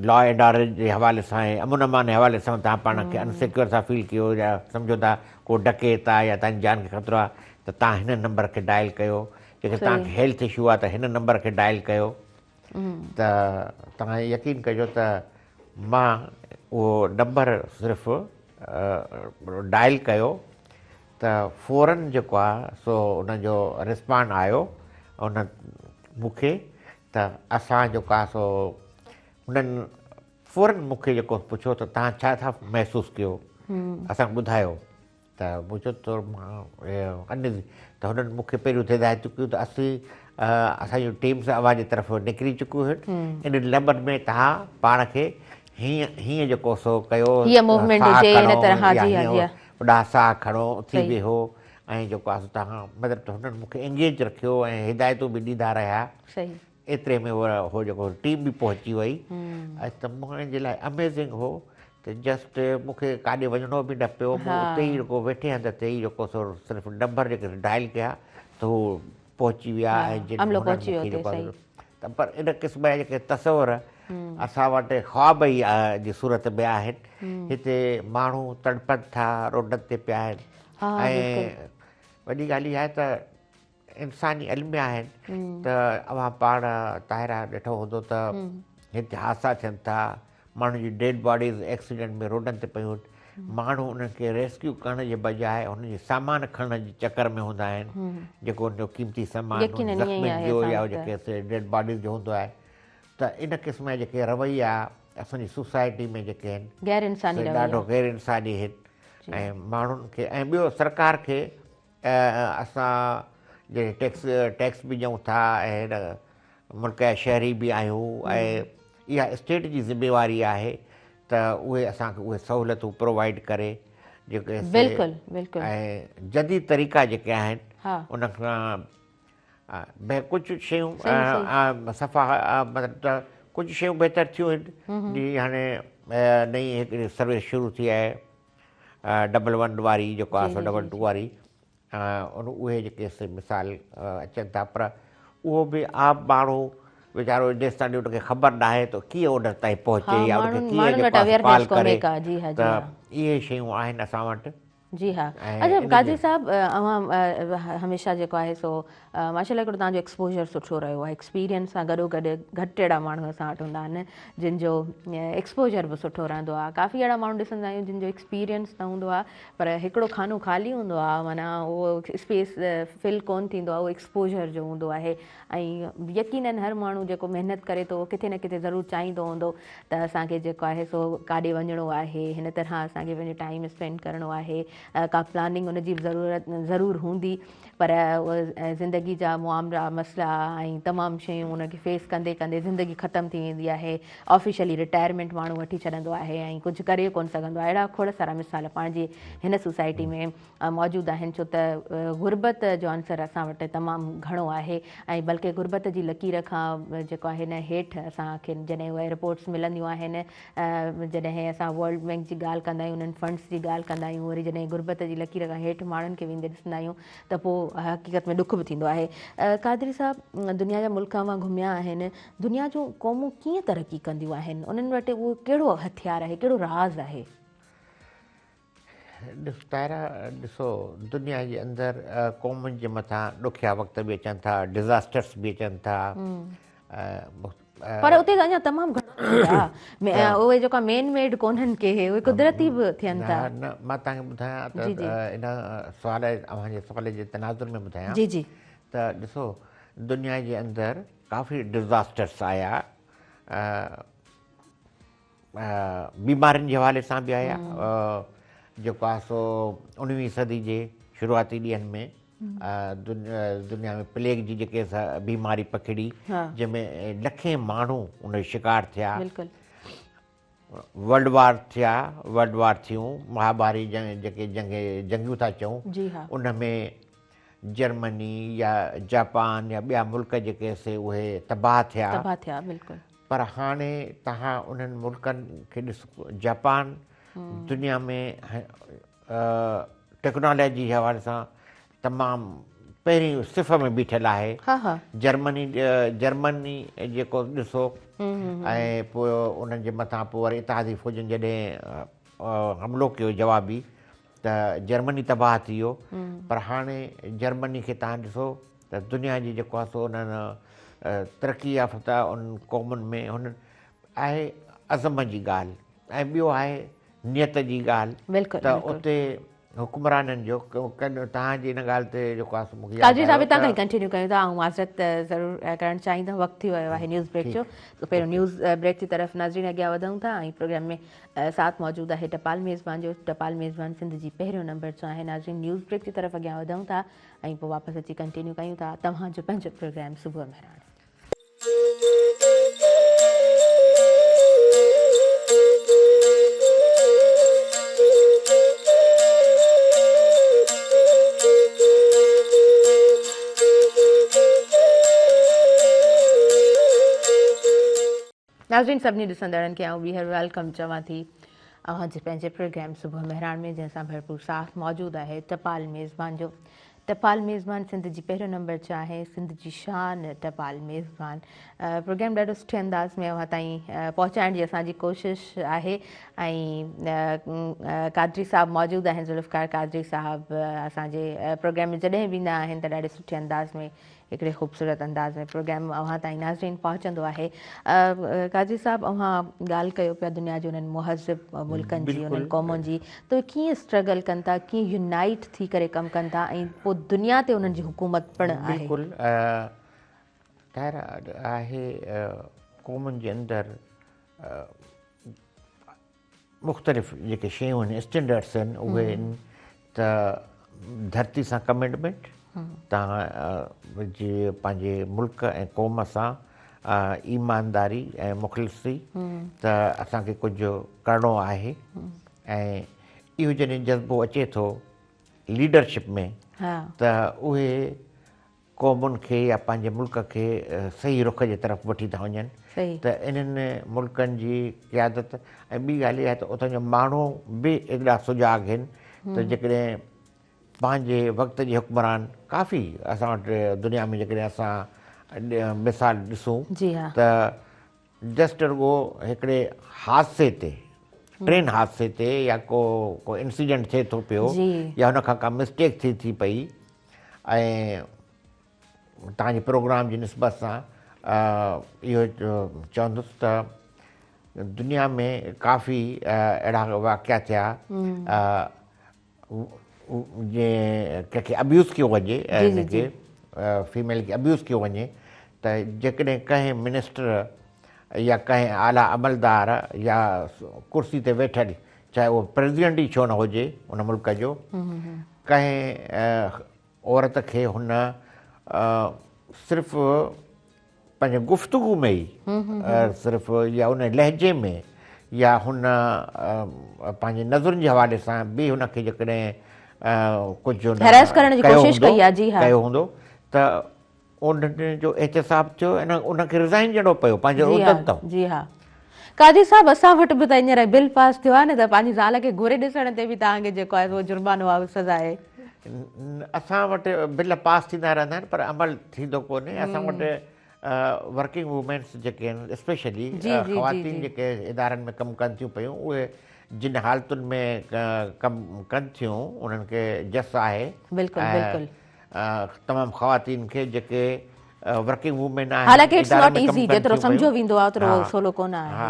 لا اينڊ آرڊر جي حوالي سان ۽ امن امان جي حوالي سان توهان پاڻ کي انسيڪيور ٿا فيل ڪيو يا سمجهو ٿا ڪو ڊڪيت آهي يا توهان جي جان کي خطرو آهي ته توهان هن نمبر کي ڊائل ڪيو جيڪڏهن توهان کي هيلٿ اشو آهي ته هن نمبر کي ڊائل ڪيو ته توهان يقين ڪجو ته مان اهو نمبر صرف ڊائل ڪيو ته فورن جيڪو آ سو ان جو رسپانڊ آيو ان مون کي ته اسان جيڪو آ سو انهن فورن مون کي جيڪو پڇيو ته توهان ڇا ٿا محسوس ڪيو اسان کي ٻڌايو ته مون چيو ته مان ان ته هنن مون کي پهريون هدايتون ڪيون ته اسين اسان جون ٽيمز اوهان جي طرف نڪري چڪيون آهن انهن لمحن ۾ توهان پاڻ کي هيئن هيئن جيڪو سو ڪيو هيء موومينٽ ساهه هجي هن کڻو طرح ها يا جي ها هيئن جي ها وڏا ساهه کڻو اٿي صحيح ويهو ۽ جيڪو آهي سو توهان مطلب ته هنن مون کي انگيج رکيو ۽ هدايتون به ڏيندا رهيا صحيح ايتري ۾ هو جيڪو ٽيم به پهچي وئي ۽ ته منهنجي لاء اميزنگ هو ته جسٽ مون کي ڪاڏي وڃڻو به نه پيو مون اتي ئي رڳو ويٺي هنڌ تي ئي جيڪو سو صرف نمبر جيڪي ڊائل ڪيا ته هو پهچي ويا ۽ جن عملو هنن پهچي مون ويو کي اتي جيڪو صحيح ته پر ان قسم جا جيڪي تصور اسان وٽ خواب ئي جي صورت ۾ آهن هتي ماڻهو تڙپن ٿا روڊن تي پيا آهن ۽ وڏي ڳالهه اها آهي ته انساني الميا آهن ته اوهان پاڻ طاهره ڏٺو هوندو ته هتي حادثا ٿين ٿا ماڻهن جي ڊيڊ باڊيز ايڪسيڊنٽ ۾ روڊن تي پيون آهن ماڻهو انهن کي ريسڪيو ڪرڻ جي بجاء انهن جي سامان کڻڻ جي چڪر ۾ هوندا آهن جيڪو ان جو قيمتي سامان زخمين جو يا جيڪي ڊيڊ باڊيز جو هوندو آهي ته ان قسم جا جيڪي رويا اسان جي سوسائٽي ۾ جيڪي آهن غير انساني رويا ڏاڍو غير انساني آهن ۽ ماڻهن کي ۽ ٻيو سرڪار کي اسان جڏهن ٽيڪس ٽيڪس به ڏيون ٿا ۽ هن ملڪ جا شهري به آهيون ۽ اها اسٽيٽ جي ذميواري آهي ته اهي اسان کي اهي سهولتون پرووائيڊ ڪري جيڪي بلڪل بلڪل ۽ جديد طريقا جيڪي آهن ان کان ڪجهه شيون صفا مطلب ته ڪجهه شيون بهتر ٿيون آهن جي هاڻي نئين هڪڙي سروس شروع ٿي آهي ڊبل ون واري جيڪو آهي سو ڊبل ٽو واري ان اهي جيڪي سي مثال اچن ٿا پر اهو به عام ماڻهو ويچارو جيستائين ان کي خبر ناهي ته ڪيئن ان تائين پهچي يا ان کي ڪيئن جيڪو آهي ڪال ڪري ته اهي شيون آهن اسان وٽ. جي ها اڇا قادري صاحب اوهان هميشه جيڪو آهي سو ماشاء الله هڪڙو توهان جو ايڪسپوجر سٺو رهيو آهي ايڪسپيرينس سان گڏو گڏ گهٽ اهڙا ماڻهو اسان وٽ هوندا آهن جن جو ايڪسپوجر به سٺو رهندو آهي ڪافي اهڙا ماڻهو ڏسندا آهيون جن جو ايڪسپيرينس نه هوندو آهي پر هڪڙو خانو خالي هوندو آهي معنيٰ اهو اسپيس فل ڪون ٿيندو آهي اهو ايڪسپوجر جو هوندو آهي ۽ يقينن هر ماڻهو جيڪو محنت ڪري ٿو اهو ڪٿي نه ڪٿي ضرور چاهيندو هوندو ته اسان کي جيڪو آهي سو ڪاڏي وڃڻو آهي هن طرح اسان کي پنهنجو ٽائيم اسپينڊ ڪرڻو آهي ڪا پلاننگ ان جي به ضرورت ضرور هوندي پر زندگي جا معاملا مسئلا ۽ تمام شيون ان کي فيس ڪندي ڪندي زندگي ختم ٿي ويندي آهي آفيشلي رٽائرمينٽ ماڻهو وٺي ڇڏندو آهي ۽ ڪجهه ڪري ڪونه سگهندو آهي اهڙا کوڙ سارا مثال پنهنجي هن سوسائٽي ۾ موجود آهن ڇو ته غربت جو عنصر اسان وٽ تمام گهڻو آهي ۽ بلڪه غربت جي لڪير کان جيڪو آهي نه هيٺ اسان کي جڏهن اهي رپورٽس ملنديون آهن جڏهن اسان ورلڊ بينڪ جي ڳالهه ڪندا آهيون انهن فنڊس جي ڳالهه ڪندا آهيون وري جڏهن غربت جي لڪير کان هيٺ ماڻهن کي ويندي ڏسندا آهيون ته پوء حقيقت ۾ ڏک به ٿيندو آهي قادري صاحب دنيا جا ملڪ اوهان گهميا آهن دنيا جون قومون ڪيئن ترقي ڪنديون آهن انهن وٽ اهو ڪهڙو هٿيار آهي ڪهڙو راز آهي ڏس طاهره ڏسو دنيا جي اندر قومن جي مٿان ڏکيا وقت به اچن ٿا ڊزاسٽرس به اچن ٿا پر اتي ته اڃا تمام گهڻا ٿيندا اهي جيڪا مين ميڊ ڪونهن ڪي اهي قدرتي به ٿين ٿا نه مان توهان کي ٻڌايان ته ان سوال اوهان جي سوال جي تناظر ۾ ٻڌايان جي جي ته ڏسو دنيا جي اندر ڪافي ڊزاسٽرس آيا بيمارين جي حوالي سان به آيا جيڪو آهي سو اڻويهين صدي جي شروعاتي ڏينهن ۾ دنيا ۾ پليگ جي جيڪي بيماري پکڙي جنهن ۾ لکين ماڻهو ان جو شڪار ٿيا ورلڊ وار ٿيا ورلڊ وار ٿيون مهاڀاري جيڪي جنگيون ٿا چئون ان ۾ جرمني يا جاپان يا ٻيا ملڪ جيڪي سي اهي تباهه ٿيا تباهه ٿيا بلڪل پر هاڻي توهان انهن ملڪن کي ڏسو جاپان دنيا ۾ ٽيڪنالاجي جي حوالي سان تمام پهرين صف ۾ بيٺل آهي جرمني جرمني جيڪو ڏسو ۽ پوء انهن جي مٿان پوء وري اتحادي فوجن جڏهن حملو ڪيو جوابي ته جرمني تباهه ٿي ويو پر هاڻي جرمني کي توهان ڏسو ته دنيا جي جيڪو آهي سو انهن ترقي يافته انهن قومن ۾ هن آهي عزم جي ڳالهه ۽ ٻيو آهي نيت جي ڳالهه بلڪل ته اتي حڪمرانن جو توهان جي ان ڳالهه تي جيڪو آهي سو مون کي ياد قادري صاحب آيو هتان ته کان ڪنٽينيو ڪيون ٿا آئون معذرت ضرور ڪرڻ چاهيندم وقت ٿي ويو آهي نيوز بريڪ جو سو پهريون نيوز بريڪ جي طرف ناظرين اڳيان وڌون ٿا ۽ پروگرام ۾ ساٿ موجود آهي ٽپال ميزبان جو ٽپال ميزبان سنڌ جي پهريون نمبر چانهه ناظرين نيوز بريڪ جي طرف اڳيان وڌون ٿا ۽ پوء واپس اچي ڪنٽينيو ڪيون ٿا توهان جو پنهنجو پروگرام صبح مهراڻ. ناظرين سڀني ڏسندڙن کي آئون ٻيهر welcome چوان ٿي اوهان جي پنهنجي پروگرام صبح مهراڻ ۾ جنهن سان ڀرپور ساٿ موجود آهي ٽپال ميزبان جو ٽپال ميزبان سنڌ جي پهريون نمبر چاهي سنڌ جي شان ٽپال ميزبان پروگرام ڏاڍو سٺي انداز ۾ اوهان تائين پهچائڻ جي اسان جي ڪوشش آهي ۽ قادري صاحب موجود آهن ذوالفقار قادري صاحب اسان جي پروگرام ۾ جڏهن به ايندا آهن ته ڏاڍي سٺي انداز ۾ هڪڙي خوبصورت انداز ۾ پروگرام اوهان تائين ناظرين پهچندو آهي. قاضي صاحب اوهان ڳالهه ڪيو پيا دنيا جي انهن مهذب ملڪن جي انهن قومن جي ته اهي ڪيئن اسٽرگل ڪن ٿا ڪيئن يونائيٽ ٿي ڪري ڪم ڪن ٿا ۽ پوء دنيا تي انهن جي حڪومت پڻ آهي. بلڪل طاهره آهي قومن جي اندر مختلف جيڪي شيون آهن اسٽينڊرڊس آهن اهي آهن ته ڌرتي سان ڪمٽمينٽ توهان جي پنهنجي ملڪ ۽ قوم سان ايمانداري ۽ مخلصي ته اسان کي ڪجهه ڪرڻو آهي ۽ اهو جڏهن جذبو اچي ٿو ليڊرشپ ۾ ته اهي قومن کي يا پنهنجي ملڪ کي صحيح رخ جي طرف وٺي ٿا وڃن ته انهن ملڪن جي قيادت ۽ ٻي ڳالهه اها آهي ته اتان جا ماڻهو به ايڏا سجاڳ آهن ته جيڪڏهن پنهنجي وقت جي حڪمران ڪافي اسان وٽ دنيا ۾ جيڪڏهن اسان مثال ڏسون ته جسٽ رڳو هڪڙي حادثي تي ٽرين حادثي تي يا ڪو ڪو انسيڊنٽ ٿئي ٿو پيو يا هن کان ڪا مسٽيڪ ٿي ٿي پئي ۽ توهان جي پروگرام جي نسبت سان اهو چوندس ته دنيا ۾ ڪافي اهڙا واقعا ٿيا جي ڪنهن کي ابيوز ڪيو وڃي ان کي فيميل کي ابيوز ڪيو وڃي ته جيڪڏهن ڪنهن منسٽر يا ڪنهن اعليٰ عملدار يا ڪرسي تي ويٺل چاهي اهو پريزيڊنٽ ئي ڇو نه هجي ان ملڪ جو ڪنهن عورت کي هن صرف پنهنجي گفتگو ۾ ئي صرف يا ان لهجي ۾ يا هن پنهنجي نظرن جي حوالي سان به هن کي جيڪڏهن ڪجهه هراس ڪرڻ جي ڪوشش ڪئي آهي جي ها ڪيو هوندو ته ان جو احتساب ٿيو ۽ ان کي ريزائن ڏيڻو پيو پنهنجي عهدن تان. جي ها قاضي صاحب اسان وٽ به ته هينئر بل پاس ٿيو آهي نه ته پنهنجي زال کي گهوري ڏسڻ تي به توهان کي جيڪو آهي سو جرمانو آهي سزا آهي. اسان وٽ بل پاس ٿيندا رهندا آهن پر عمل ٿيندو ڪونهي اسان وٽ ورڪنگ وومينس جيڪي آهن اسپيشلي خواتين جيڪي ادارن ۾ ڪم ڪن ٿيون پيون اهي جن حالتن ۾ ڪم ڪن ٿيون انهن کي جس آهي بلڪل بلڪل تمام خواتين کي جيڪي ورڪنگ وومين آهن حالانڪه it's not easy جيترو سمجهيو ويندو آهي اوترو سولو ڪونه آهي ها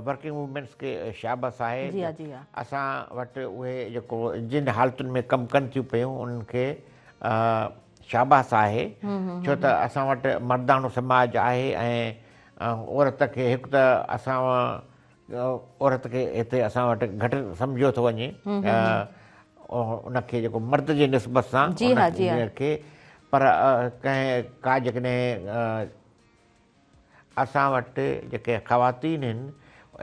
ورڪنگ وومينس کي شابس آهي جي ها جي ها اسان وٽ اهي جيڪو جن حالتن ۾ ڪم ڪن ٿيون پيون انهن کي شاباس آهي ڇو ته اسان وٽ مرداڻو سماج آهي ۽ عورت کي هڪ ته اسان عورت کي هتي اسان وٽ گهٽ سمجهيو ٿو وڃي ان کي جيڪو مرد جي نسبت سان جي ها جي ها کي پر ڪنهن ڪا جيڪڏهن اسان وٽ جيڪي خواتين آهن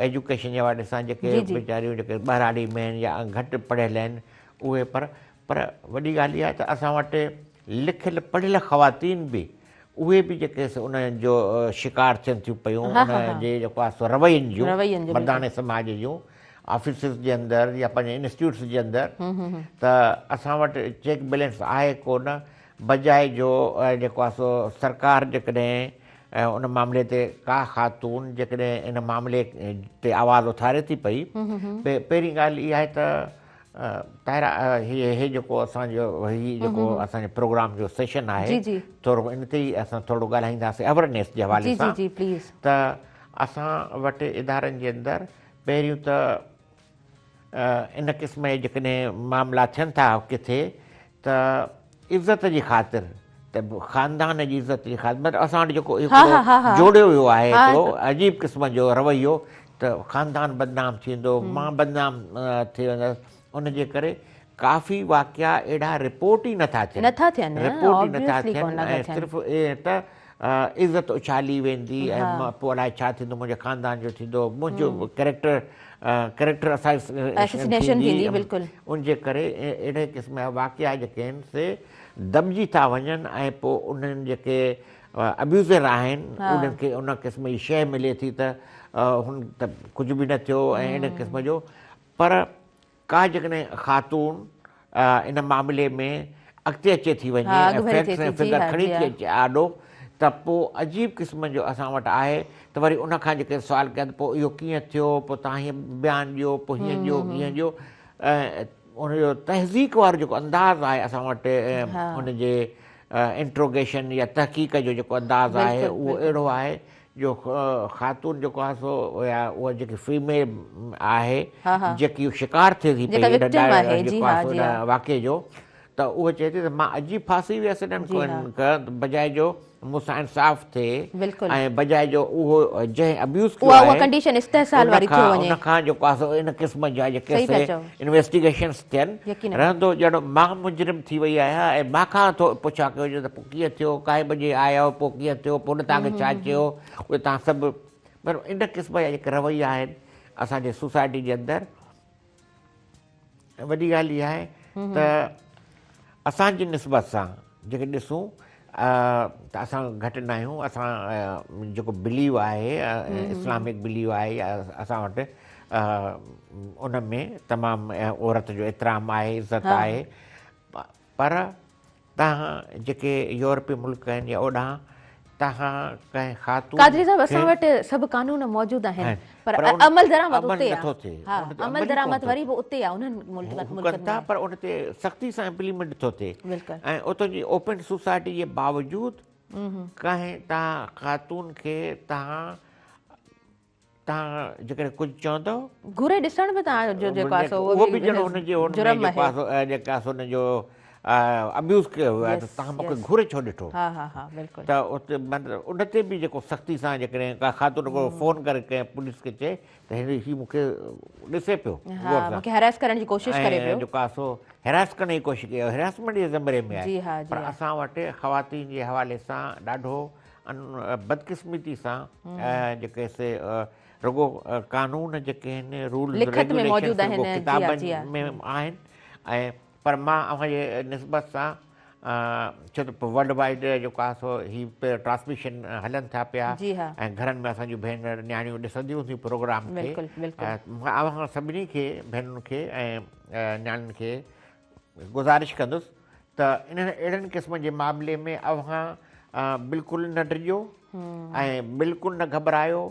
ايجوڪيشن جي حوالي سان جيڪي ويچاريون جيڪي ٻهراڙي ۾ آهن يا گهٽ پڙهيل آهن اهي پر پر وڏي ڳالهه اها آهي ته اسان وٽ لکيل پڙهيل خواتين به اهي به جيڪي ان جو شڪار ٿين ٿيون پيون ان جي جيڪو آهي سو روين جون مرداڻي سماج جون آفيسز جي اندر يا پنهنجي انسٽيٽيوٽس جي اندر ته اسان وٽ چيڪ بيلنس آهي ڪو نه بجاء جو جيڪو آهي سو سرڪار جيڪڏهن ان معاملي تي ڪا خاتون جيڪڏهن ان معاملي تي آواز اٿاري ٿي پئي پهرين ڳالهه اها آهي ته طاهره هي هي جيڪو اسان جو هي جيڪو اسان جو پروگرام جو سيشن آهي ٿورو ان تي ئي اسان ٿورو ڳالهائينداسين اويرنيس جي حوالي سان ته اسان وٽ ادارن جي اندر پهريون ته ان قسم جا جيڪڏهن معاملا ٿين ٿا ڪٿي ته عزت جي خاطر ته خاندان جي عزت جي خاطر مطلب اسان وٽ جيڪو هڪڙو جوڙيو ويو آهي هڪڙو عجيب قسم جو رويو ته خاندان بدنام ٿيندو مان بدنام ٿي ويندس ان جي ڪري ڪافي واقعا اهڙا رپورٽ ئي نٿا ٿين نٿا ٿين رپورٽ ئي نٿا ٿين ۽ صرف ائين ته عزت اڇالي ويندي ۽ پوء الائي ڇا ٿيندو منهنجي خاندان جو ٿيندو منهنجو ڪريڪٽر ڪريڪٽر اسيسنيشن ٿيندي بلڪل ان جي ڪري اهڙي قسم جا واقعا جيڪي آهن سي دٻجي ٿا وڃن ۽ پوء انهن جيڪي ابيوزر آهن انهن کي ان قسم جي شيء ملي ٿي ته هن ته ڪجهه به نه ٿيو ۽ اهڙي قسم جو پر ڪا جيڪڏهن خاتون ان معاملي ۾ اڳتي اچي ٿي وڃي ۽ فيڪٽس ۽ فگر کڻي ٿي اچي آڏو ته پوء عجيب قسم جو اسان وٽ آهي ته وري ان کان جيڪڏهن سوال ڪيا ته پوء اهو ڪيئن ٿيو پوء توهان هيئن بيان ڏيو پوء هيئن ڏيو هيئن ڏيو ۽ ان جو تحقيق وارو جيڪو انداز آهي اسان وٽ ان جي انٽروگيشن يا تحقيق جو جيڪو انداز آهي اهو اهڙو آهي جو خاتون جيڪو آهي سو يا اها جيڪي فيميل آهي جيڪي شڪار ٿئي ٿي پئي جيڪو آهي سو ان واقعي جو ته اهو چئي ٿي ته مان عجيب ڦاسي ويس انهن کان بجاء جو مون سان انصاف ٿئي ۽ بجاء جو اهو جنهن ابيوز ڪيو آهي ڪنڊيشن استحصال واري ٿيو وڃي ان کان جيڪو آهي سو ان قسم جا جيڪي سي انويسٽيگيشنس ٿين رهندو ڄڻ مان مجرم ٿي وئي آهيان ۽ مان کان ٿو پڇا ڪيو وڃي ته پوء ڪيئن ٿيو، ڪائين بجي آيا پوء ڪيئن ٿيو، پوء ان توهان کي ڇا چيو، اهي توهان سڀ پر ان قسم جا جيڪي رويا آهن اسان جي سوسائٽي جي اندر وڏي ڳالهه اها آهي ته اسان جي نسبت سان جيڪي ڏسون ته اسان گهٽ نه آهيون اسان جيڪو بليو آهي اسلامڪ بليو آهي يا اسان وٽ ان ۾ تمام عورت جو احترام آهي عزت آهي پر تهان جيڪي يورپي ملڪ آهن يا اوڏانهن تهان ڪنهن خاتون قادري صاحب اسان وٽ سڀ قانون موجود آهن پر عمل درآمد اتي آهي ها عمل درآمد وري به اتي آهي انهن ملڪن ۾ ڪن ٿا پر ان تي سختي سان امپليمينٽ ٿو ٿئي ۽ اتان جي اوپن سوسائٽي جي باوجود ڪنهن تهان خاتون کي تهان توهان جيڪڏهن ڪجهه چوندؤ. گهري ڏسڻ به توهان جو جيڪو آهي سو اهو به ڄڻ ان جي ان ۾ جيڪو آهي سو جيڪو آهي سو ان جو ابيوز ڪيو ويو آهي ته توهان مون کي گهري ڇو ڏٺو ته اتي مطلب ان تي به جيڪو سختي سان جيڪڏهن ڪا خاتون رڳو فون ڪري ڪنهن پوليس کي چئي ته هي هي مون کي ڏسي پيو مون کي هراس ڪرڻ جي ڪوشش ڪري پيو جيڪو آهي سو هراس ڪرڻ جي ڪوشش ڪئي هراسمينٽ جي زمري ۾ آهي پر اسان وٽ خواتين جي حوالي سان ڏاڍو ان بدقسمتي سان جيڪي سي رڳو قانون جيڪي آهن رولز ريگيوليشنز رڳو ڪتابن ۾ آهن ۽ پر مان اوهان جي نسبت سان ڇو ته ورلڊ وائيڊ جيڪو آهي سو هي ٽرانسميشن هلن ٿا پيا ۽ گهرن ۾ اسان جون ڀينر نياڻيون ڏسنديون هونديون پروگرام کي مان اوهان سڀني کي ڀينرن کي ۽ نياڻين کي گذارش ڪندس ته انهن اهڙن قسم جي معاملي ۾ اوهان بلڪل نه ڊڄو ۽ بلڪل نه گهٻرايو.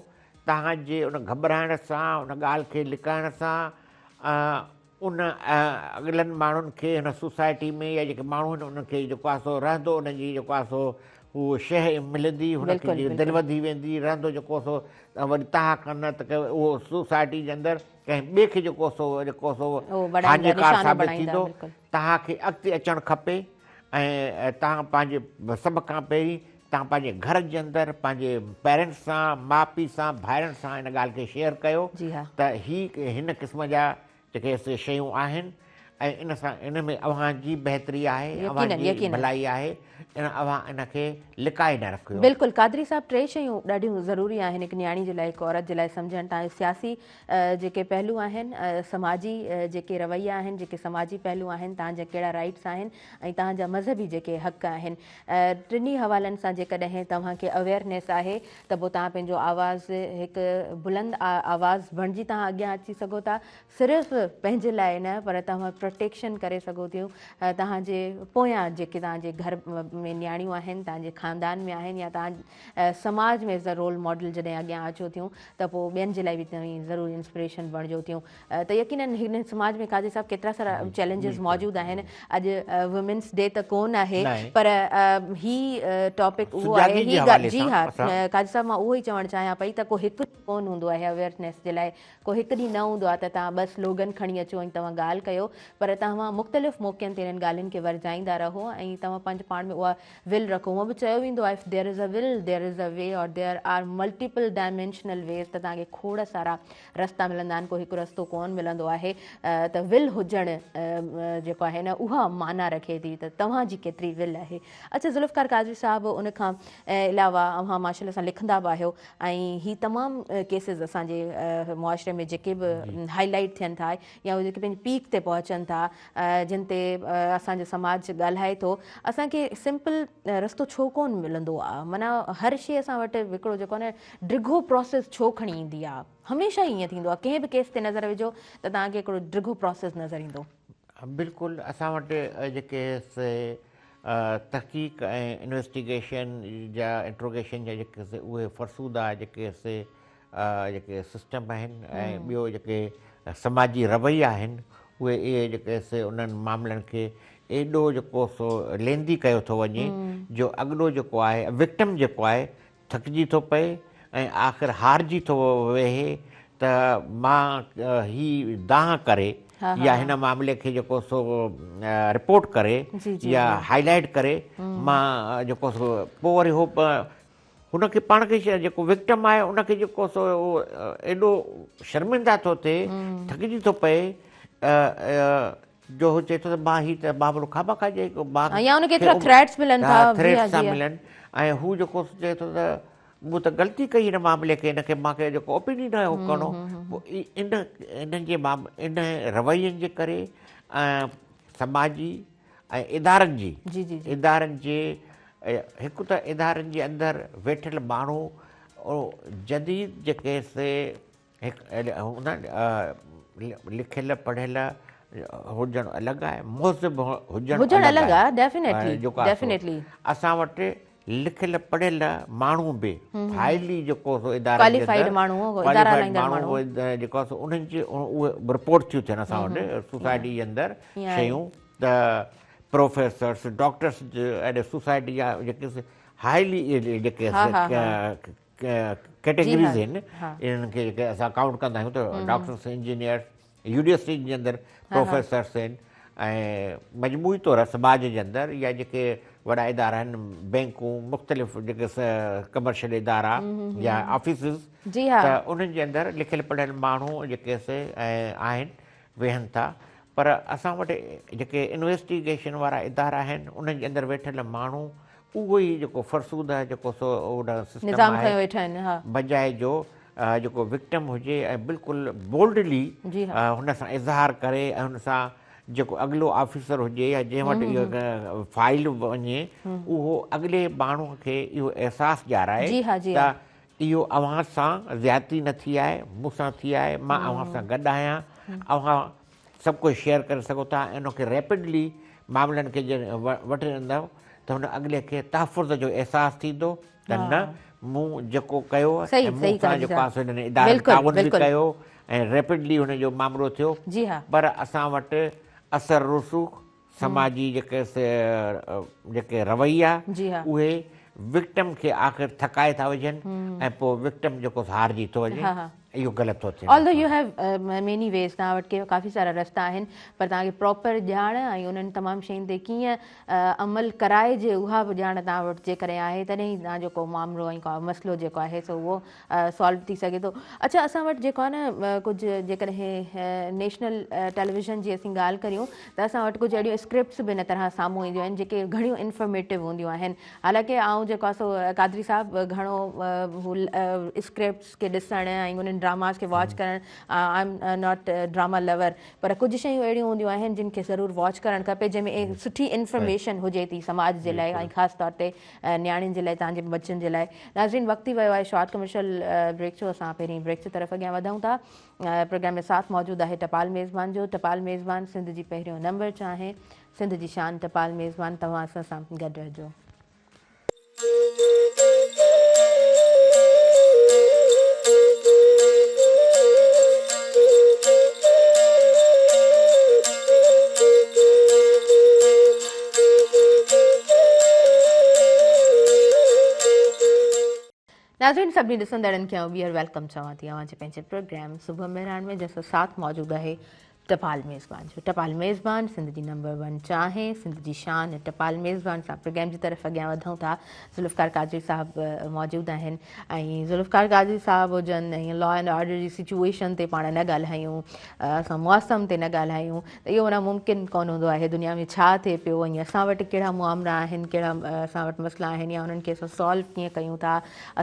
توهان جي ان گهٻرائڻ سان، ان ڳالهه کي لڪائڻ سان ان اڳلن ماڻهن کي هن سوسائٽي ۾ يا جيڪي ماڻهو آهن انهن کي جيڪو آهي سو رهندو انهن جي جيڪو آهي سو هو شيء ملندي هن کي دل وڌي ويندي رهندو جيڪو سو وري توهان کان نه ته اهو سوسائٽي جي اندر ڪنهن ٻئي کي جيڪو سو جيڪو سو هاڃيڪار ثابت ٿيندو. توهان کي اڳتي اچڻ کپي ۽ توهان پنهنجي سڀ کان پهرين توهان پنهنجي گهر جي اندر پنهنجي پيرنٽس سان ماء پيء سان ڀائرن سان ان ڳالهه کي شيئر ڪيو ته هي هن قسم جا جيڪي شيون آهن ۽ ان سان ان ۾ اوهان جي بهتري آهي اوهان جي ڀلائي آهي ان اوهان ان کي لڪائي نه رکيو. بلڪل قادري صاحب ٽي شيون ڏاڍيون ضروري آهن هڪ نياڻي جي لاء هڪ عورت جي لاء سمجهڻ تان سياسي جيڪي پهلو آهن سماجي جيڪي رويا آهن جيڪي سماجي پهلو آهن تان جا ڪهڙا رائيٽس آهن ۽ تان جا مذهبي جيڪي حق آهن ٽنهي حوالن سان جيڪڏهن توهان کي اويئرنيس آهي ته پوء توهان پنهنجو آواز هڪ بلند آواز بڻجي توهان اڳيان اچي سگهو ٿا صرف پنهنجي لاء نه پر توهان پروٽيڪشن ڪري سگهو ٿيون توهان جي پويان جيڪي توهان جي گهر ۾ نياڻيون آهن توهان جي خاندان ۾ آهن يا توهان سماج ۾ ايز ا رول ماڊل جڏهن اڳيان اچو ٿيون ته پوء ٻين جي لاء به توهين ضرور انسپريشن بڻجو ٿيون ته يقينن هن سماج ۾ قاضي صاحب ڪيترا سارا چئلينجز موجود آهن اڄ وومينس ڊي ته ڪون آهي پر هي ٽاپڪ اهو آهي هي جي ها قاضي صاحب مان اهو ئي چوڻ چاهيان پئي ته ڪو هڪ ڪون هوندو آهي اويئرنيس جي لاء ڪو هڪ ڏينهن نه هوندو آهي ته توهان ٻه سلوگن کڻي اچو ۽ توهان ڳالهه ڪيو پر توهان مختلف موقعن تي انهن ڳالهين کي ورجائيندا رهو ۽ توهان پنهنجي پاڻ ۾ اها ول رکو. هونء به چيو ويندو آهي if there is a will there is a way or there are multiple dimensional ways ته توهان کي کوڙ سارا رستا ملندا آهن ڪو هڪ رستو ڪونه ملندو آهي ته ول هجڻ جيڪو آهي نه اها معنيٰ رکي ٿي ته توهان جي ڪيتري ول آهي. اڇا ذوالفقار قادري صاحب ان کان علاوه اوهان ماشاءالله سان لکندا به آهيو ۽ هي تمام ڪيسز اسان جي معاشري ۾ جيڪي به هائي لائيٽ ٿين ٿا يا اهي جيڪي پنهنجي پيڪ تي پهچن ٿا جن تي اسان جو سماج ڳالهائي ٿو اسان کي سمپل رستو ڇو ڪون ملندو آ معنيٰ هر شي اسان وٽ هڪڙو جيڪو آ نه ڊگهو پروسيس ڇو کڻي ايندي آ هميشه ئي ائين ٿيندو آ ڪنهن به ڪيس تي نظر وجهو ته توهان کي هڪڙو ڊگهو پروسيس نظر ايندو. بلڪل اسان وٽ جيڪي سي تحقيق ۽ انويسٽيگيشن جا انٽروگيشن جا جيڪي سي اهي فرسودا جيڪي سي جيڪي سسٽم آهن ۽ ٻيو جيڪي سماجي رويا آهن اهي اهي جيڪي سي انهن معاملن کي ايڏو جيڪو سو ليندي ڪيو ٿو وڃي جو اڳلو جيڪو آهي وڪٽم جيڪو آهي ٿڪجي ٿو پئي ۽ آخر هارجي ٿو ويهي ته مان هي دانهن ڪري يا هن معاملي کي جيڪو سو رپورٽ ڪري يا هائي لائيٽ ڪري مان جيڪو سو پوء وري هو هن کي پاڻ کي جيڪو وڪٽم آهي ان کي جيڪو سو ايڏو شرمنده ٿو ٿئي ٿڪجي ٿو پئي جو هو چئي ٿو ته مان هي ته معاملو خامخواه جي مان يا ان کي ايترا ٿريٽس ملن ٿا ٿريٽس ٿا ملن ۽ هو جيڪو چئي ٿو ته مون ته غلطي ڪئي هن معاملي کي هن کي مان کي جيڪو اوپينين نه هو ڪرڻو ان انهن جي ان روين جي ڪري ۽ سماجي ۽ ادارن جي ادارن جي هڪ ته ادارن جي اندر ويٺل ماڻهو جديد جيڪي سي هڪ هوندا آهن لکيل پڙهيل هجڻ الڳ آهي مهذب هجڻ الڳ آهي ڊيفينيٽلي ڊيفينيٽلي اسان وٽ لکيل پڙهيل ماڻهو به هائلي جيڪو سو ادارن ڪواليفائيڊ ماڻهو ادارا هلائيندڙ ماڻهو جيڪو سو انهن جي اهي رپورٽ ٿيون ٿين اسان وٽ سوسائٽي جي اندر شيون ته پروفيسرس ڊاڪٽرس اهڙي سوسائٽي جا جيڪي هائلي جيڪي ڪيٽيگريز آهن انهن کي جيڪي اسان ڪائونٽ ڪندا آهيون ته ڊاڪٽرس انجنيئرس يونيورسٽي جي اندر پروفيسرس آهن ۽ مجموعي طور سماج جي اندر يا جيڪي وڏا ادارا آهن بينڪون مختلف جيڪي ڪمرشل ادارا يا آفيسز ته انهن جي اندر لکيل پڙهيل ماڻهو جيڪي سي آهن ويهن ٿا پر اسان وٽ جيڪي انويسٽيگيشن وارا ادارا آهن انهن جي اندر ويٺل ماڻهو اهو ئي جيڪو فرسوده جيڪو سو ان سسٽم نظام کنيو ويٺا آهن ها. بجاء جو جيڪو وڪٽم هجي ۽ بلڪل بولڊلي هن سان اظهار ڪري ۽ هن سان جيڪو اڳلو آفيسر هجي يا جنهن وٽ اهو فائيل وڃي اهو اڳلي ماڻهو کي اهو احساس ڏيارائي ته اهو اوهان سان زيادتي نه ٿي آهي مون سان ٿي آهي مان اوهان سان گڏ آهيان اوهان سڀ ڪجهه شيئر ڪري سگهو ٿا ۽ ان کي ريپڊلي معاملن کي جڏهن وٺندؤ ته هن اڳلي کي تحفظ جو احساس ٿيندو ته نه مون جيڪو ڪيو ۽ مون سان جيڪو آهي سو هنن ادارن تعاون به ڪيو ۽ ريپڊلي هن جو معاملو ٿيو پر اسان وٽ اثر رسوخ سماجي جيڪي جيڪي رويا اهي وڪٽم کي آخر ٿڪائي ٿا وجهن ۽ پوء وڪٽم جيڪو هارجي ٿو وڃي اهو غلط ٿو ٿئي. Although you have many ways توهان وٽ ڪافي سارا رستا آهن پر توهان کي پراپر ڄاڻ ۽ انهن تمام شين تي ڪيئن عمل ڪرائجي اها به ڄاڻ توهان وٽ جيڪڏهن آهي تڏهن ئي توهان جو ڪو معاملو ۽ ڪو مسئلو جيڪو آهي سو اهو سالو ٿي سگهي ٿو. اڇا اسان وٽ جيڪو آهي نه ڪجهه جيڪڏهن نيشنل ٽيليويزن جي اسين ڳالهه ڪريون ته اسان وٽ ڪجهه اهڙيون اسڪرپٽس به ان طرح سامهون اينديون آهن جيڪي گهڻيون انفارميٽو هونديون آهن حالانڪه آئون جيڪو آهي سو قادري صاحب گهڻو هو اسڪرپٽس کي ڏسڻ ۽ انهن ڊراماز کي واچ ڪرڻ I am not drama lover پر ڪجهه شيون اهڙيون هونديون آهن جن کي ضرور واچ ڪرڻ کپي جنهن ۾ سٺي انفارميشن هجي ٿي سماج جي لاء ۽ خاص طور تي نياڻين جي لاء توهان جي ٻچن جي لاء. ناظرين وقت ٿي ويو آهي شارٽ ڪمرشل بريڪ جو اسان پهرين بريڪ جي طرف اڳيان وڌون ٿا. پروگرام ۾ ساٿ موجود آهي ٽپال ميزبان جو. ٽپال ميزبان سنڌ جي پهريون نمبر چانهه سنڌ جي شان ٽپال ميزبان توهان اسان سان گڏ رهجو. ناظرين سڀني ڏسندڙن کي آئون ٻيهر welcome چوان ٿي اوهان جي پنهنجي پروگرام صبح مهراڻ ۾ جنهن سان ساٿ موجود آهي ٽپال ميزبان جو ٽپال ميزبان سنڌ جي نمبر ون چانهه سنڌ جي شان ٽپال ميزبان سان پروگرام جي طرف اڳيان وڌون ٿا ذوالفقار قادري صاحب موجود آهن ۽ ذوالفقار قادري صاحب هجن ۽ لا اينڊ آرڊر جي سچوئيشن تي پاڻ نه ڳالهايون اسان موسم تي نه ڳالهايون ته اهو معنيٰ ممڪن ڪونه هوندو آهي دنيا ۾ ڇا ٿئي پيو ۽ اسان وٽ ڪهڙا معاملا آهن ڪهڙا اسان وٽ مسئلا آهن يا انهن کي اسان سالو ڪيئن ڪيون ٿا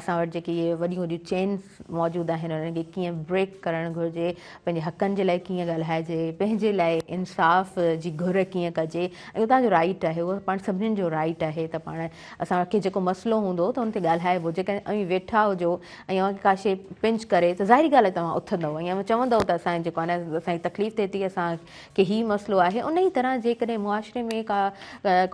اسان وٽ جيڪي اهي وڏيون وڏيون چينس موجود آهن انهن کي ڪيئن بريڪ ڪرڻ گهرجي پنهنجي حقن جي لاء ڪيئن ڳالهائجي پنهنجي لاء انصاف جي گهر ڪيئن ڪجي ۽ اتان جو رائيٽ آهي اهو پاڻ سڀني جو رائيٽ آهي ته پاڻ اسان کي جيڪو مسئلو هوندو ته ان تي ڳالهائبو جيڪڏهن اوهين ويٺا هجو ۽ اوهان کي ڪا شيء پنچ ڪري ته ظاهري ڳالهه آهي توهان اٿندؤ ۽ اوهان چوندؤ ته اسان جيڪو آهي نه اسان کي تڪليف ٿئي ٿي اسان کي هي مسئلو آهي انهي طرح جيڪڏهن معاشري ۾ ڪا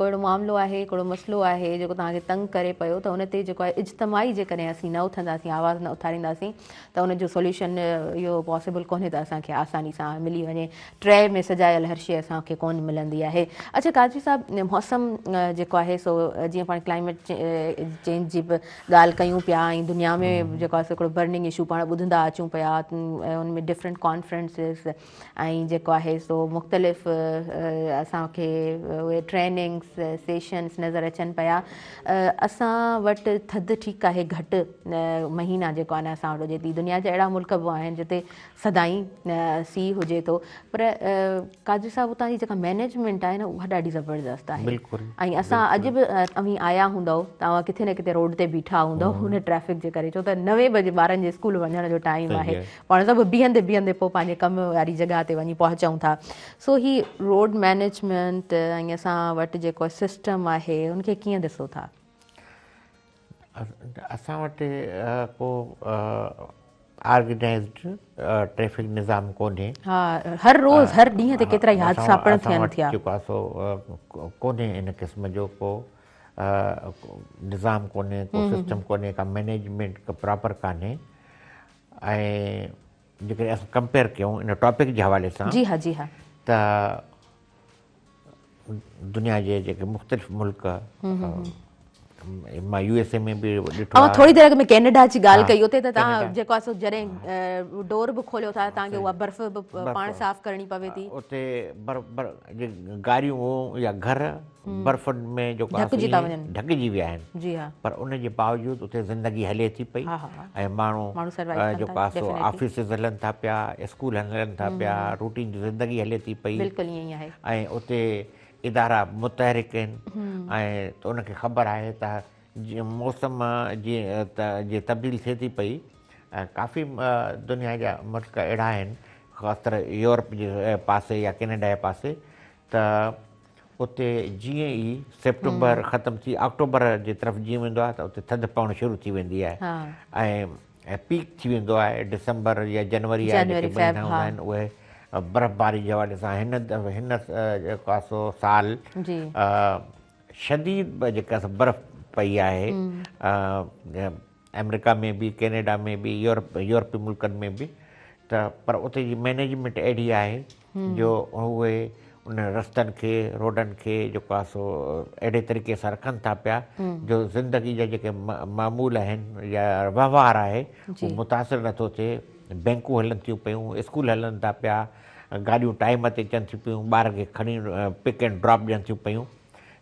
ڪو اهڙو معاملو آهي ڪو اهڙو مسئلو آهي جيڪو توهان کي تنگ ڪري پيو ته ان تي جيڪو آهي اجتماعي جيڪڏهن اسين نه اٿنداسين آواز نه اٿارينداسين ته ان جو سوليوشن اهو پاسيبل ڪونهي ته اسان کي آساني سان ملي وڃي ٽري ۾ سجايل هر شيء اسان کي ڪونه ملندي آهي اڇا قادري صاحب موسم جيڪو آهي سو جيئن پاڻ ڪلائميٽ چينج جي به ڳالهه ڪيون پيا ۽ دنيا ۾ جيڪو آهي سو هڪڙو برننگ اشو پاڻ ٻڌندا اچون پيا ان ۾ ڊفرنٽ ڪانفرنسز ۽ جيڪو آهي سو مختلف اسان کي اهي ٽريننگس سيشنس نظر اچن پيا اسان وٽ ٿڌ ٺيڪ آهي گهٽ مهينا جيڪو آهي نه اسان وٽ هجي ٿي دنيا جا اهڙا ملڪ به آهن جتي سدائين سيء هجي ٿو پر قادري صاحب اتان جي جيڪا مينيجمينٽ آهي نه اها ڏاڍي زبردست آهي بلڪل ۽ اسان اڄ به اوهين آيا هوندؤ ته اوهان ڪٿي نه ڪٿي روڊ تي بيٺا هوندؤ ان ٽريفڪ جي ڪري ڇو ته نوين بجي ٻارن جي اسڪول وڃڻ جو ٽائيم آهي پاڻ سڀ بيهندي بيهندي پوء پنهنجي ڪم واري جڳهه تي وڃي پهچون ٿا سو هي روڊ مينيجمينٽ ۽ اسان وٽ جيڪو سسٽم آهي ان کي ڪيئن ڏسو ٿا؟ اسان وٽ ڪو آرگنائيزڊ ٽريفڪ نظام ڪونهي. ها هر روز هر ڏينهن تي ڪيترائي حادثا پڻ ٿين ٿيا. جيڪو آهي سو ڪونهي ان قسم جو ڪو نظام ڪونهي ڪو سسٽم ڪونهي ڪا مينيجمينٽ پراپر ڪانهي ۽ جيڪڏهن اسان ڪمپيئر ڪيون ان ٽاپڪ جي حوالي سان جي ها جي ها ته دنيا جي جيڪي مختلف ملڪ مان يو ايس اي ۾ به ڏٺو آهي. ٿوري دير اڳ ۾ ڪينيڊا جي ڳالهه ڪئي اتي ته توهان جيڪو آهي سو جڏهن ڊور به کوليو ٿا توهان کي اها برف به پاڻ صاف ڪرڻي پوي ٿي. اتي برف گاريون يا گهر برفن ۾ جيڪو آهي ڍڪجي ٿا وڃن ڍڪجي ويا آهن جي ها پر ان جي باوجود اتي زندگي هلي ٿي پئي ۽ ماڻهو جيڪو آهي سو آفيسز هلن ٿا پيا اسڪول هلن ٿا پيا روٽين جي زندگي هلي ٿي پئي بلڪل ائين ئي آهي ۽ اتي ادارا متحرڪ آهن ۽ ان کي خبر آهي ته جيئن موسم جي جي تبديل ٿئي ٿي پئي ۽ ڪافي دنيا جا ملڪ اهڙا آهن خاص طرح يورپ جي پاسي يا ڪينيڊا جي پاسي ته اتي جيئن ئي سيپٽمبر ختم ٿي آڪٽوبر جي طرف جيئن ويندو آهي ته اتي ٿڌ پوڻ شروع ٿي ويندي آهي ۽ پيڪ ٿي ويندو آهي ڊسمبر يا جنوري جا جيڪي مهينا هوندا آهن اهي برفباري جي حوالي سان هن هن جيڪو آهي سو سال شديد جيڪا سو برف پئي آهي آمريڪا ۾ به ڪينيڊا ۾ به يورپ يورپي ملڪن ۾ به ته پر اتي جي مئنيجمينٽ اهڙي آهي جو اهي انهن رستن کي روڊن کي جيڪو آهي سو اهڙي طريقي سان رکن ٿا پيا جو زندگي جا جيڪي معمول آهن يا وهنوار آهي اهو متاثر نٿو ٿئي بينڪون هلن ٿيون پيون اسڪول هلن ٿا پيا گاڏيون ٽائيم تي اچن ٿيون پيون ٻار کي کڻي پڪ اينڊ ڊراپ ڏين ٿيون پيون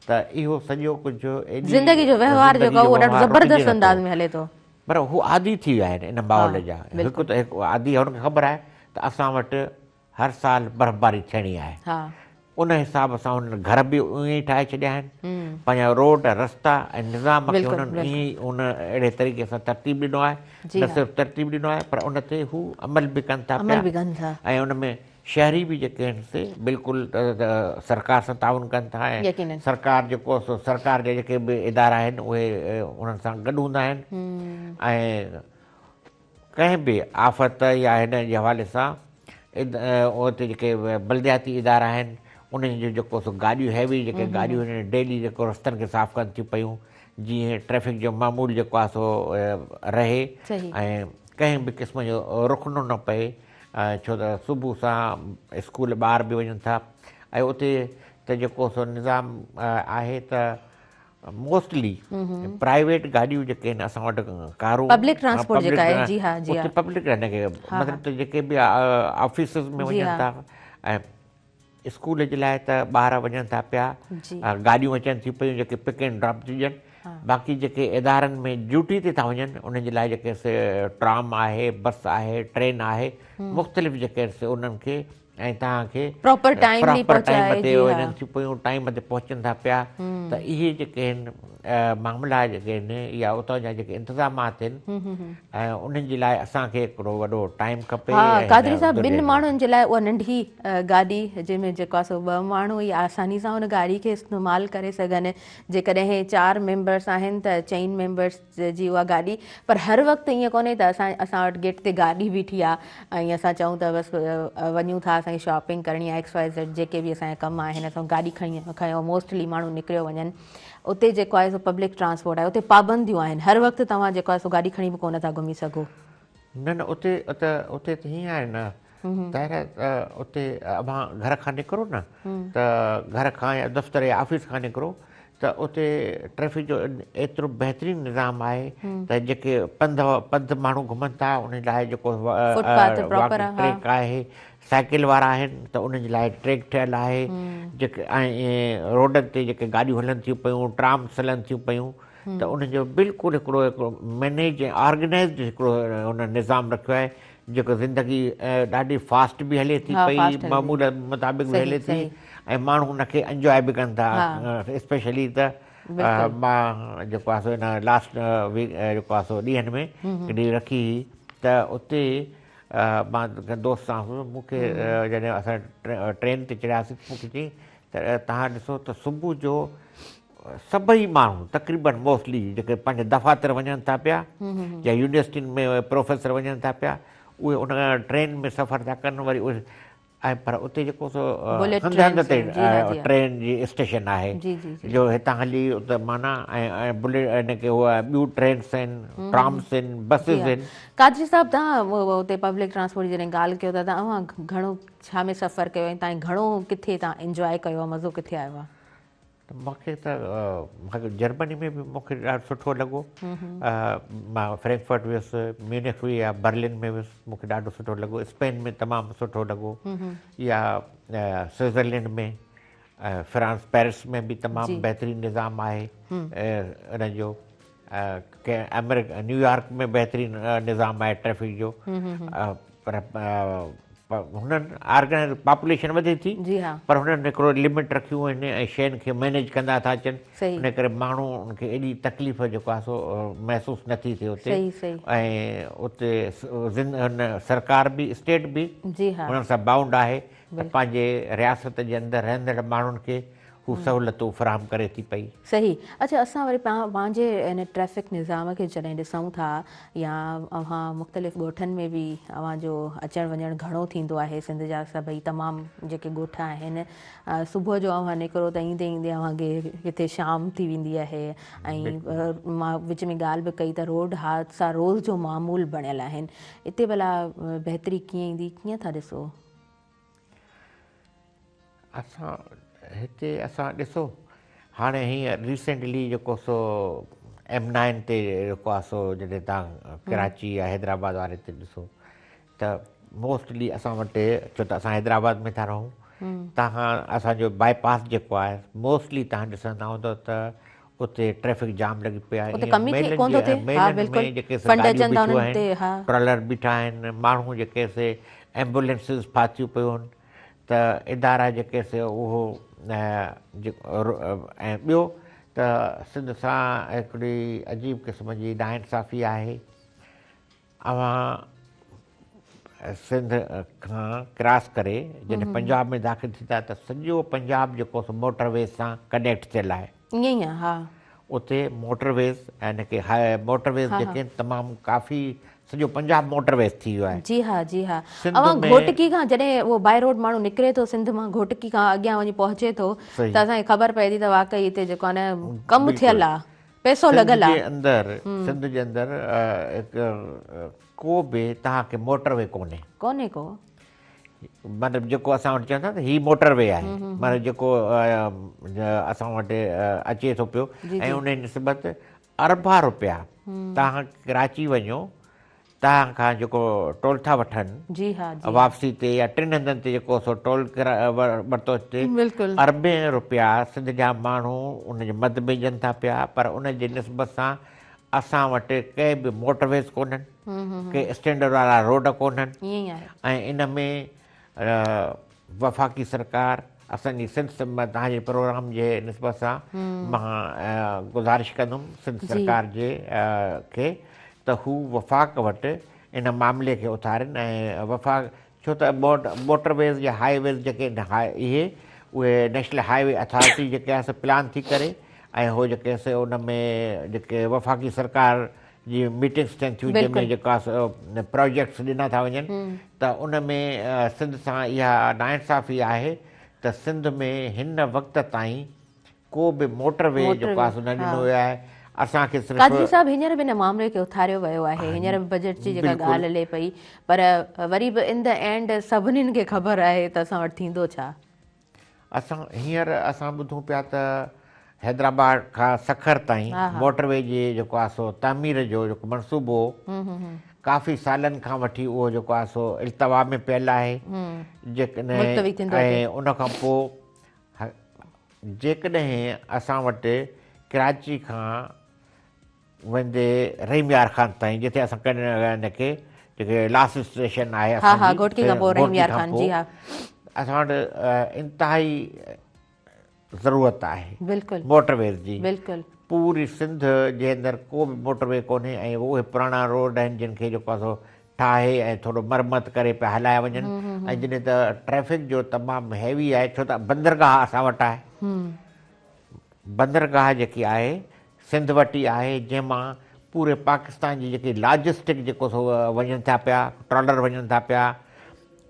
ته اهو سڄو ڪجهه ايڏي زندگي جو وهنوار جيڪو آهي اهو ڏاڍو زبردست انداز ۾ هلي ٿو. پر هو عادي ٿي ويا آهن ان ماحول جا. هڪ ته هڪ عادي هن کي خبر آهي ته اسان وٽ هر سال برفباري ٿيڻي آهي. ان حساب سان انهن گهر به ائين ئي ٺاهي ڇڏيا آهن، پنهنجا روڊ رستا ۽ نظام کي انهن ائين ئي ان اهڙي طريقي سان ترتيب ڏنو آهي، نه صرف ترتيب ڏنو آهي پر ان تي هو عمل به ڪن ٿا پيا ۽ ان ۾ شهري به جيڪي آهن سي بلڪل سرڪار سان تعاون ڪن ٿا ۽ سرڪار جيڪو سو سرڪار جا جيڪي به ادارا آهن اهي انهن سان گڏ هوندا آهن ۽ ڪنهن به آفت يا هن جي حوالي سان اتي جيڪي بلدياتي ادارا آهن انهن جون جيڪو سو گاڏيون هيوي جيڪي گاڏيون آهن ڊيلي جيڪو رستن کي صاف ڪن ٿيون پيون جيئن ٽريفڪ جو معمول جيڪو آهي سو رهي ۽ ڪنهن به قسم جو رخنو نه پئي ڇو ته صبح سان اسڪول ٻار به وڃن ٿا ۽ اتي ته جيڪو سو نظام آهي ته موسٽلي پرائيويٽ گاڏيون جيڪي آهن اسان وٽ ڪارون پبلڪ ٽرانسپورٽ جيڪا آهي جي ها جي ها اتي پبلڪ هن کي مطلب ته جيڪي به آفيسز ۾ وڃن ٿا ۽ اسڪول جي لاء ته ٻار وڃن ٿا پيا گاڏيون اچن ٿيون پيون جيڪي پڪ اينڊ ڊراپ ٿيون ڏين باقي جيڪي ادارن ۾ ڊيوٽي تي ٿا وڃن انهن جي لاء جيڪي سي ٽرام آهي بس آهي ٽرين آهي مختلف جيڪي سي انهن کي ۽ توهان کي پراپر ٽائيم تي وڃن ٿيون پيون ٽائيم تي پهچن ٿا پيا ته اهي جيڪي آهن معاملا جيڪي آهن يا اتان جا جيڪي انتظامات آهن ۽ انهن جي لاء اسان کي هڪڙو وڏو ٽائيم کپي. ها قادري صاحب ٻن ماڻهن جي لاء اها ننڍي گاڏي جنهن ۾ جيڪو آهي سو ٻه ماڻهو ئي آساني سان ان گاڏي کي استعمال ڪري سگهن جيڪڏهن چار ميمبرس آهن ته چئن ميمبرس جي اها گاڏي پر هر وقت ائين ڪونهي ته اسان اسان وٽ گيٽ تي گاڏي بيٺي آ ۽ اسان چئون ته بس وڃون ٿا اسان کي شاپنگ ڪرڻي آ ايڪس وائي زيڊ جيڪي به اسان جا ڪم آهن اسان گاڏي کڻي کنيو موسٽلي ماڻهو نڪريو وڃن اتي جيڪو آهي سو پبلڪ ٽرانسپورٽ آهي اتي پابنديون آهن هر وقت توهان جيڪو آهي سو گاڏي کڻي به ڪونه ٿا گهمي سگهو. نه نه اتي ته اتي ته هيئن آهي نه طاهره ته اتي اوهان گهر کان نڪرو نه ته گهر کان يا دفتر يا آفيس کان نڪرو ته اتي ٽريفڪ جو ايترو بهترين نظام آهي ته جيڪي پنڌ پنڌ ماڻهو گهمن ٿا انهن لاء جيڪو ٽريڪ آهي سائيڪل وارا آهن ته انهن جي لاء ٽريڪ ٺهيل آهي جيڪي ۽ روڊن تي جيڪي گاڏيون هلن ٿيون پيون ٽرامس هلن ٿيون پيون ته انهن جو بلڪل هڪڙو هڪڙو مينيج ۽ آرگنائزڊ هڪڙو ان نظام رکيو آهي جيڪو زندگي ڏاڍي فاسٽ به هلي ٿي پئي معمول مطابق به هلي ٿي ۽ ماڻهو ان کي انجواء به ڪن ٿا اسپيشلي ته مان جيڪو آهي سو ان لاسٽ ويڪ جيڪو آهي سو ڏينهن ۾ هڪڙي رکي هئي ته اتي مان ڪنهن دوست سان هوس مون کي جڏهن اسان ٽرين تي چڙهياسين مون کي چيائين ته توهان ڏسو ته صبح جو سڀئي ماڻهو تقريبن موسٽلي جيڪي پنهنجي دفاتر وڃن ٿا پيا يا يونيورسٽين ۾ پروفيسر وڃن ٿا پيا اهي ان ٽرين ۾ سفر ٿا ڪن وري اهي ۽ پر اتي جيڪو سو هنڌ هنڌ تي ٽرين جي اسٽيشن آهي جو هتان هلي اتي معنيٰ ۽ بليٽ ان کي هو ٻيون ٽرينس آهن ٽرامس آهن بسز آهن. قادري صاحب توهان اتي پبلڪ ٽرانسپورٽ جي جڏهن ڳالهه ڪيو ٿا ته اوهان گهڻو ڇا ۾ سفر ڪيو ۽ تائين گهڻو ڪٿي توهان انجواء ڪيو آهي مزو ڪٿي آيو آهي؟ مون کي ته جرمني ۾ به مون کي ڏاڍو سٺو لڳو. مان فرينڪفرٽ ويس، ميونخ يا برلن ۾ ويس، مون کي ڏاڍو سٺو لڳو. اسپين ۾ تمام سٺو لڳو يا سوئٽزرلينڊ ۾ فرانس پيرس ۾ به تمام بهترين نظام آهي ان جو. آمريڪا نيويارڪ ۾ بهترين نظام آهي ٽريفڪ جو پر هنن آرگنائز پاپوليشن وڌي ٿي پر هنن هڪڙو لمٽ رکيون آهن ۽ شين کي مينيج ڪندا ٿا اچن ان ڪري ماڻهو ان کي ايڏي تڪليف جيڪو آهي سو محسوس نٿي ٿئي اتي ۽ اتي هن سرڪار به اسٽيٽ به هنن سان بائونڊ آهي ته پنهنجي رياست جي اندر رهندڙ ماڻهن کي هو سهولتون فراهم ڪري ٿي پئي. صحيح اڇا اسان وري پنهنجي ان ٽريفڪ نظام کي جڏهن ڏسون ٿا يا اوهان مختلف ڳوٺن ۾ به اوهان جو اچڻ وڃڻ گهڻو ٿيندو آهي سنڌ جا سڀئي تمام جيڪي ڳوٺ آهن صبح جو اوهان نڪرو ته ايندي ايندي اوهان کي ڪٿي شام ٿي ويندي آهي ۽ مان وچ ۾ ڳالهه به ڪئي ته روڊ حادثا روز جو معمول بڻيل آهن اتي ڀلا بهتري ڪيئن ايندي ڪيئن ٿا ڏسو؟ اسان هتي اسان ڏسو هاڻي هينئر ريسينٽلي جيڪو سو ايم نائن تي جيڪو آهي سو جڏهن تان ڪراچي يا حيدرآباد واري تي ڏسو ته موسٽلي اسان وٽ ڇو ته اسان حيدرآباد ۾ ٿا رهون تان اسانجو باء پاس جيڪو آهي موسٽلي تان ڏسندا هوندو ته اتي ٽريفڪ جام لڳي پئي آهي اتي ڪم ئي ٿئي ڪونه ٿو ٿئي ها بلڪل جيڪي سي گاڏيون بيٺيون آهن ٽرالر بيٺا آهن ماڻهو جيڪي سي ايمبولينسز ڦاٿيون پيون آهن ته ادارا جيڪي سي اهو ۽ ٻيو ته سنڌ سان هڪڙي عجيب قسم جي ناانصافي آهي. اوهان سنڌ کان ڪراس ڪري جڏهن پنجاب ۾ داخل ٿيندا ته سڄو پنجاب جيڪو سو موٽر ويز سان ڪنيڪٽ ٿيل آهي. ائين ئي آهي ها. اتي موٽر ويز ۽ ان کي هاء موٽر ويز جيڪي آهن تمام ڪافي سڄو پنجاب موٽر ويز ٿي ويو آهي. جي ها جي ها اوهان گهوٽڪي کان جڏهن اهو بائي روڊ ماڻهو نڪري ٿو سنڌ مان گهوٽڪي کان اڳيان وڃي پهچي ٿو ته اسان کي خبر پئي ٿي ته واقعي هتي جيڪو آهي نه ڪم ٿيل آهي پئسو لڳل آهي. سنڌ جي اندر سنڌ جي اندر هڪ ڪو به توهان کي موٽر وي ڪونهي. ڪونهي ڪو. مطلب جيڪو اسان وٽ چون ٿا ته هي موٽر وي آهي مطلب جيڪو اسان وٽ اچي ٿو پيو ۽ ان جي نسبت اربها روپيا توهان ڪراچي وڃو توهان کان جيڪو ٽول ٿا وٺن واپسي تي يا ٽن هنڌن تي جيڪو سو ٽول ورتو ٿي اربين روپيا سنڌ جا ماڻهو ان جي مد ۾ ڏين ٿا پيا پر ان جي نسبت سان اسان وٽ ڪي به موٽر ويز ڪونهن ڪي اسٽينڊرڊ وارا روڊ ڪونهن ۽ ان ۾ وفاقي سرڪار اسان جي سنڌ توهان جي پروگرام جي نسبت سان مان گذارش ڪندم سنڌ سرڪار جي کي ته هو وفاق وٽ ان معاملي کي اٿارين ۽ وفاق ڇو ته موٽر ويز يا هاء ويز جيڪي اهي اهي نيشنل هاء وي اٿارٽي جيڪي آهي سو پلان ٿي ڪري ۽ هو جيڪي سي ان ۾ جيڪي وفاقي سرڪار جي ميٽنگس ٿين ٿيون جنهن ۾ جيڪا پراجيڪٽس ڏنا ٿا وڃن ته ان ۾ سنڌ سان اها ناانصافي آهي ته سنڌ ۾ هن وقت تائين ڪو به موٽر وي جيڪو آهي سو نه ڏنو ويو آهي اسان کي صرف قادري صاحب هينئر به ان معاملي کي اٿاريو ويو آهي هينئر به بجيٽ جي جيڪا ڳالهه هلي پئي پر وري به ان the and سڀني کي خبر آهي ته اسان وٽ ٿيندو ڇا. اسان هينئر اسان ٻڌون پيا ته حيدرآباد کان سکر تائين موٽر وي جي جيڪو آهي سو تعمير جو جيڪو منصوبو ڪافي سالن کان وٺي اهو جيڪو آهي سو التوا ۾ پيل آهي جيڪڏهن ۽ ان کان پوء جيڪڏهن اسان وٽ ڪراچي کان ويندي رحيم يار خان تائين جتي اسان ڪڏهن ان کي جيڪي لاسٽ اسٽيشن آهي اسان جي گهوٽڪي کان پوء رحيم يار خان جي ها اسان وٽ انتهائي ضرورت آهي بلڪل موٽر ويز جي بلڪل پوري سنڌ جي اندر ڪو به موٽر وي ڪونهي ۽ اهي پراڻا روڊ آهن جن کي جيڪو آهي سو ٺاهي ۽ ٿورو مرمت ڪري پيا هلايا وڃن ۽ جڏهن ته ٽريفڪ جو تمام هيوي آهي ڇو ته بندرگاهه اسان وٽ آهي بندرگاهه جيڪي آهي سنڌ وٽ ئي آهي جنهن مان پوري پاڪستان جي جيڪي لاجسٽڪ جيڪو سو وڃن ٿا پيا ٽرالر وڃن ٿا پيا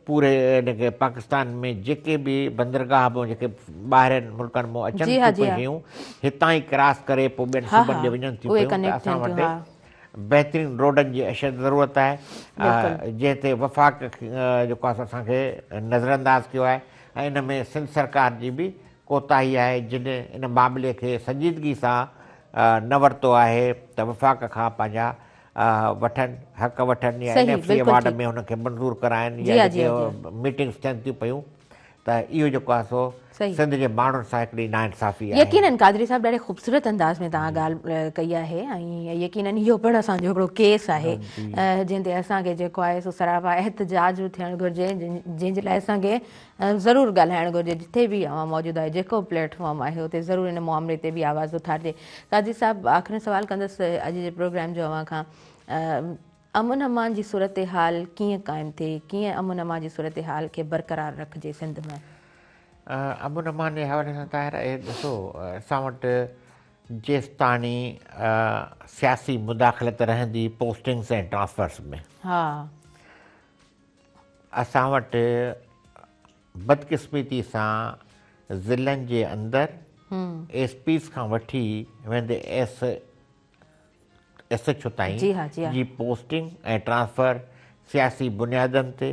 پوري ان کي پاڪستان ۾ جيڪي به بندرگاهه مان جيڪي ٻاهرين ملڪن مان اچن ٿيون پيون شيون هتان ئي ڪراس ڪري پوء ٻين صوبن ڏي وڃن ٿيون پيون ته اسان وٽ بهترين روڊن جي اشد ضرورت آهي جنهن تي وفاق جيڪو آهي اسان کي نظرانداز ڪيو آهي ۽ ان ۾ سنڌ سرڪار جي به ڪوتاهي آهي جن ان معاملي کي سنجيدگي سان نه ورتو آهي ته وفاق کان پنهنجا وٺن حق وٺن يا اين ايف سي ايوارڊ ۾ هن کي منظور ڪرائن يا جيڪي ميٽنگس ٿين ٿيون پيون ته اهو جيڪو آهي سو سنڌ جي ماڻهن سان هڪڙي ناانصافي آهي. يقينن قادري صاحب ڏاڍي خوبصورت انداز ۾ توهان ڳالهه ڪئي آهي ۽ يقينن اهو پڻ اسان جو هڪڙو ڪيس آهي جنهن تي اسان کي جيڪو آهي سو سراپا احتجاج به ٿيڻ گهرجي جنهن جي لاء اسان کي ضرور ڳالهائڻ گهرجي جٿي به اوهان موجود آهيو جيڪو به پليٽ فارم آهي اتي ضرور ان معاملي تي به آواز اٿارجي قاضي صاحب آخرين سوال ڪندس اڄ جي پروگرام جو اوهان کان امن امان جي صورتحال ڪيئن قائم ٿئي ڪيئن امن امان جي صورتحال کي برقرار رکجي سنڌ ۾؟ امن امان جي حوالي سان طاهر اهي ڏسو اسان وٽ جيستاڻي سياسي مداخلت رهندي پوسٽنگس ۽ ٽرانسفرس ۾ ها اسان وٽ بدقسمتي سان ضلعن جي اندر ايس پيز کان وٺي ويندي ايس ايس ايڇ او تائين جي پوسٽنگ ۽ ٽرانسفر سياسي بنيادن تي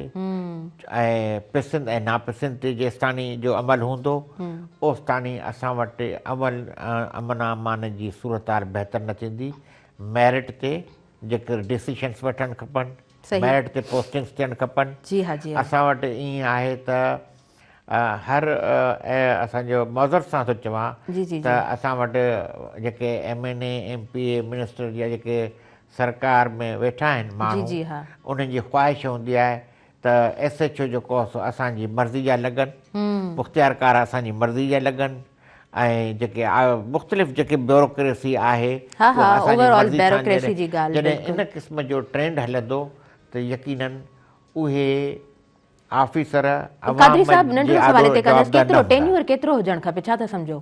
۽ پسند ۽ ناپسند تي جيستاڻي جو عمل هوندو اوستاڻي اسان وٽ عمل امن امان جي صورتحال بهتر نه ٿيندي. ميرٽ تي جيڪر ڊسيشنس وٺڻ کپن ميرٽ تي پوسٽنگس ٿيڻ کپن اسان وٽ ائين آهي ته هر اسان جو معذرت سان ٿو چوان ته اسان وٽ جيڪي M N A M P A minister يا جيڪي سرڪار ۾ ويٺا آهن ماڻهو انهن جي خواهش هوندي آهي. ته ايس ايڇ او جيڪو آهي سو اسان جي مرضي جا لڳن، مختيارڪار اسان جي مرضي جا لڳن ۽ جيڪي مختلف جيڪي بيوروڪريسي آهي اها اسان جي مرضي سان جڏهن ان قسم جو ٽرينڊ هلندو ته يقينن اهي آفيسر عوام قادري صاحب جي ننڍڙو سوال آڏو هتي ڪندس جوابده نه ڪيترو هوندا. ٽينيوئر ڪيترو هجڻ کپي ڇا ٿا سمجهو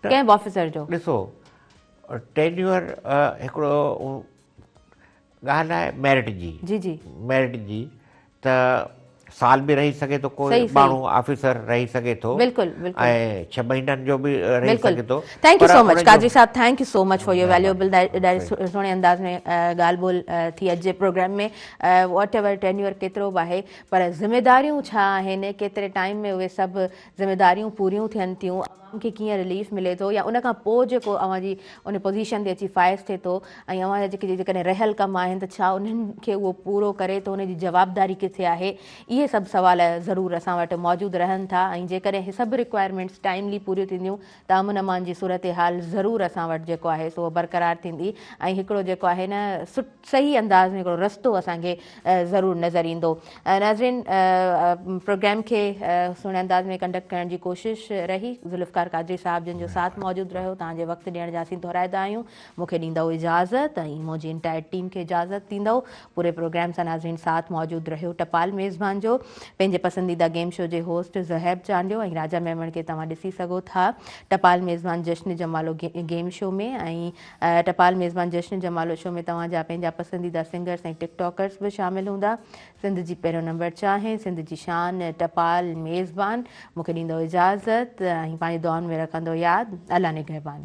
ڪنهن به آفيسر جو؟ ڏسو ٽينيوئر هڪڙو ڳالهه آهي ميرٽ جي جي جي ميرٽ جي ته سال به رهي سگهي ٿو ڪوئي ماڻهو آفيسر رهي سگهي ٿو بلڪل بلڪل ۽ 6 مهينن جو به رهي سگهي ٿو thank you so much Qadri صاحب thank you so much for your valuable ڏاڍي سهڻي انداز ۾ ڳالهه ٻولهه ٿي اڄ جي پروگرام ۾ واٽ ايور ٽينيور ڪيترو به آهي پر ذميداريون ڇا آهن ڪيتري ٽائيم ۾ اهي سڀ ذميداريون پوريون ٿين ٿيون، عوام کي ڪيئن رليف ملي ٿو يا ان کان پوء جيڪو اوهان جي ان پوزيشن تي اچي فائز ٿئي ٿو ۽ اوهان جا جيڪي جيڪڏهن رهيل ڪم آهن ته ڇا انهن کي اهو پورو ڪري ٿو ان جي جوابداري ڪٿي آهي اهي سڀ سوال ضرور اسان وٽ موجود رهن ٿا ۽ جيڪڏهن هي سڀ رڪوائرمينٽس ٽائيملي پوريون ٿينديون ته امن امان جي صورتحال ضرور اسان وٽ جيڪو آهي سو برقرار ٿيندي ۽ هڪڙو جيڪو آهي نه صحيح انداز ۾ هڪڙو رستو اسان کي ضرور نظر ايندو. ناظرين پروگرام کي سهڻي انداز ۾ ڪنڊڪٽ ڪرڻ جي ڪوشش رهي. ذوالفقار قادري صاحب جن جو ساٿ موجود رهيو. توهان جي وقت ڏيڻ جا اسين ٿورائتا آهيون. مون کي ڏيندؤ اجازت ۽ منهنجي انٽائر ٽيم کي اجازت ڏيندؤ. پوري پروگرام سان ناظرين ساٿ موجود رهيو. ٽپال ميزبان جو پنهنجي پسنديده گيم شو جي هوسٽ زوهيب چانڊيو ۽ راجا ميمڻ کي توهان ڏسي سگهو ٿا ٽپال ميزبان جشن جمالو گيم شو ۾ ۽ ٽپال ميزبان جشن جمالو شو ۾ توهان جا پنهنجا پسنديده سنگرس ۽ ٽڪ ٽاڪرس به شامل هوندا. سنڌ جي پهريون نمبر چانهه، سنڌ جي شان، ٽپال ميزبان مون کي ڏيندو اجازت ۽ پنهنجي دعائن ۾ رکندو ياد. الله نگهبان.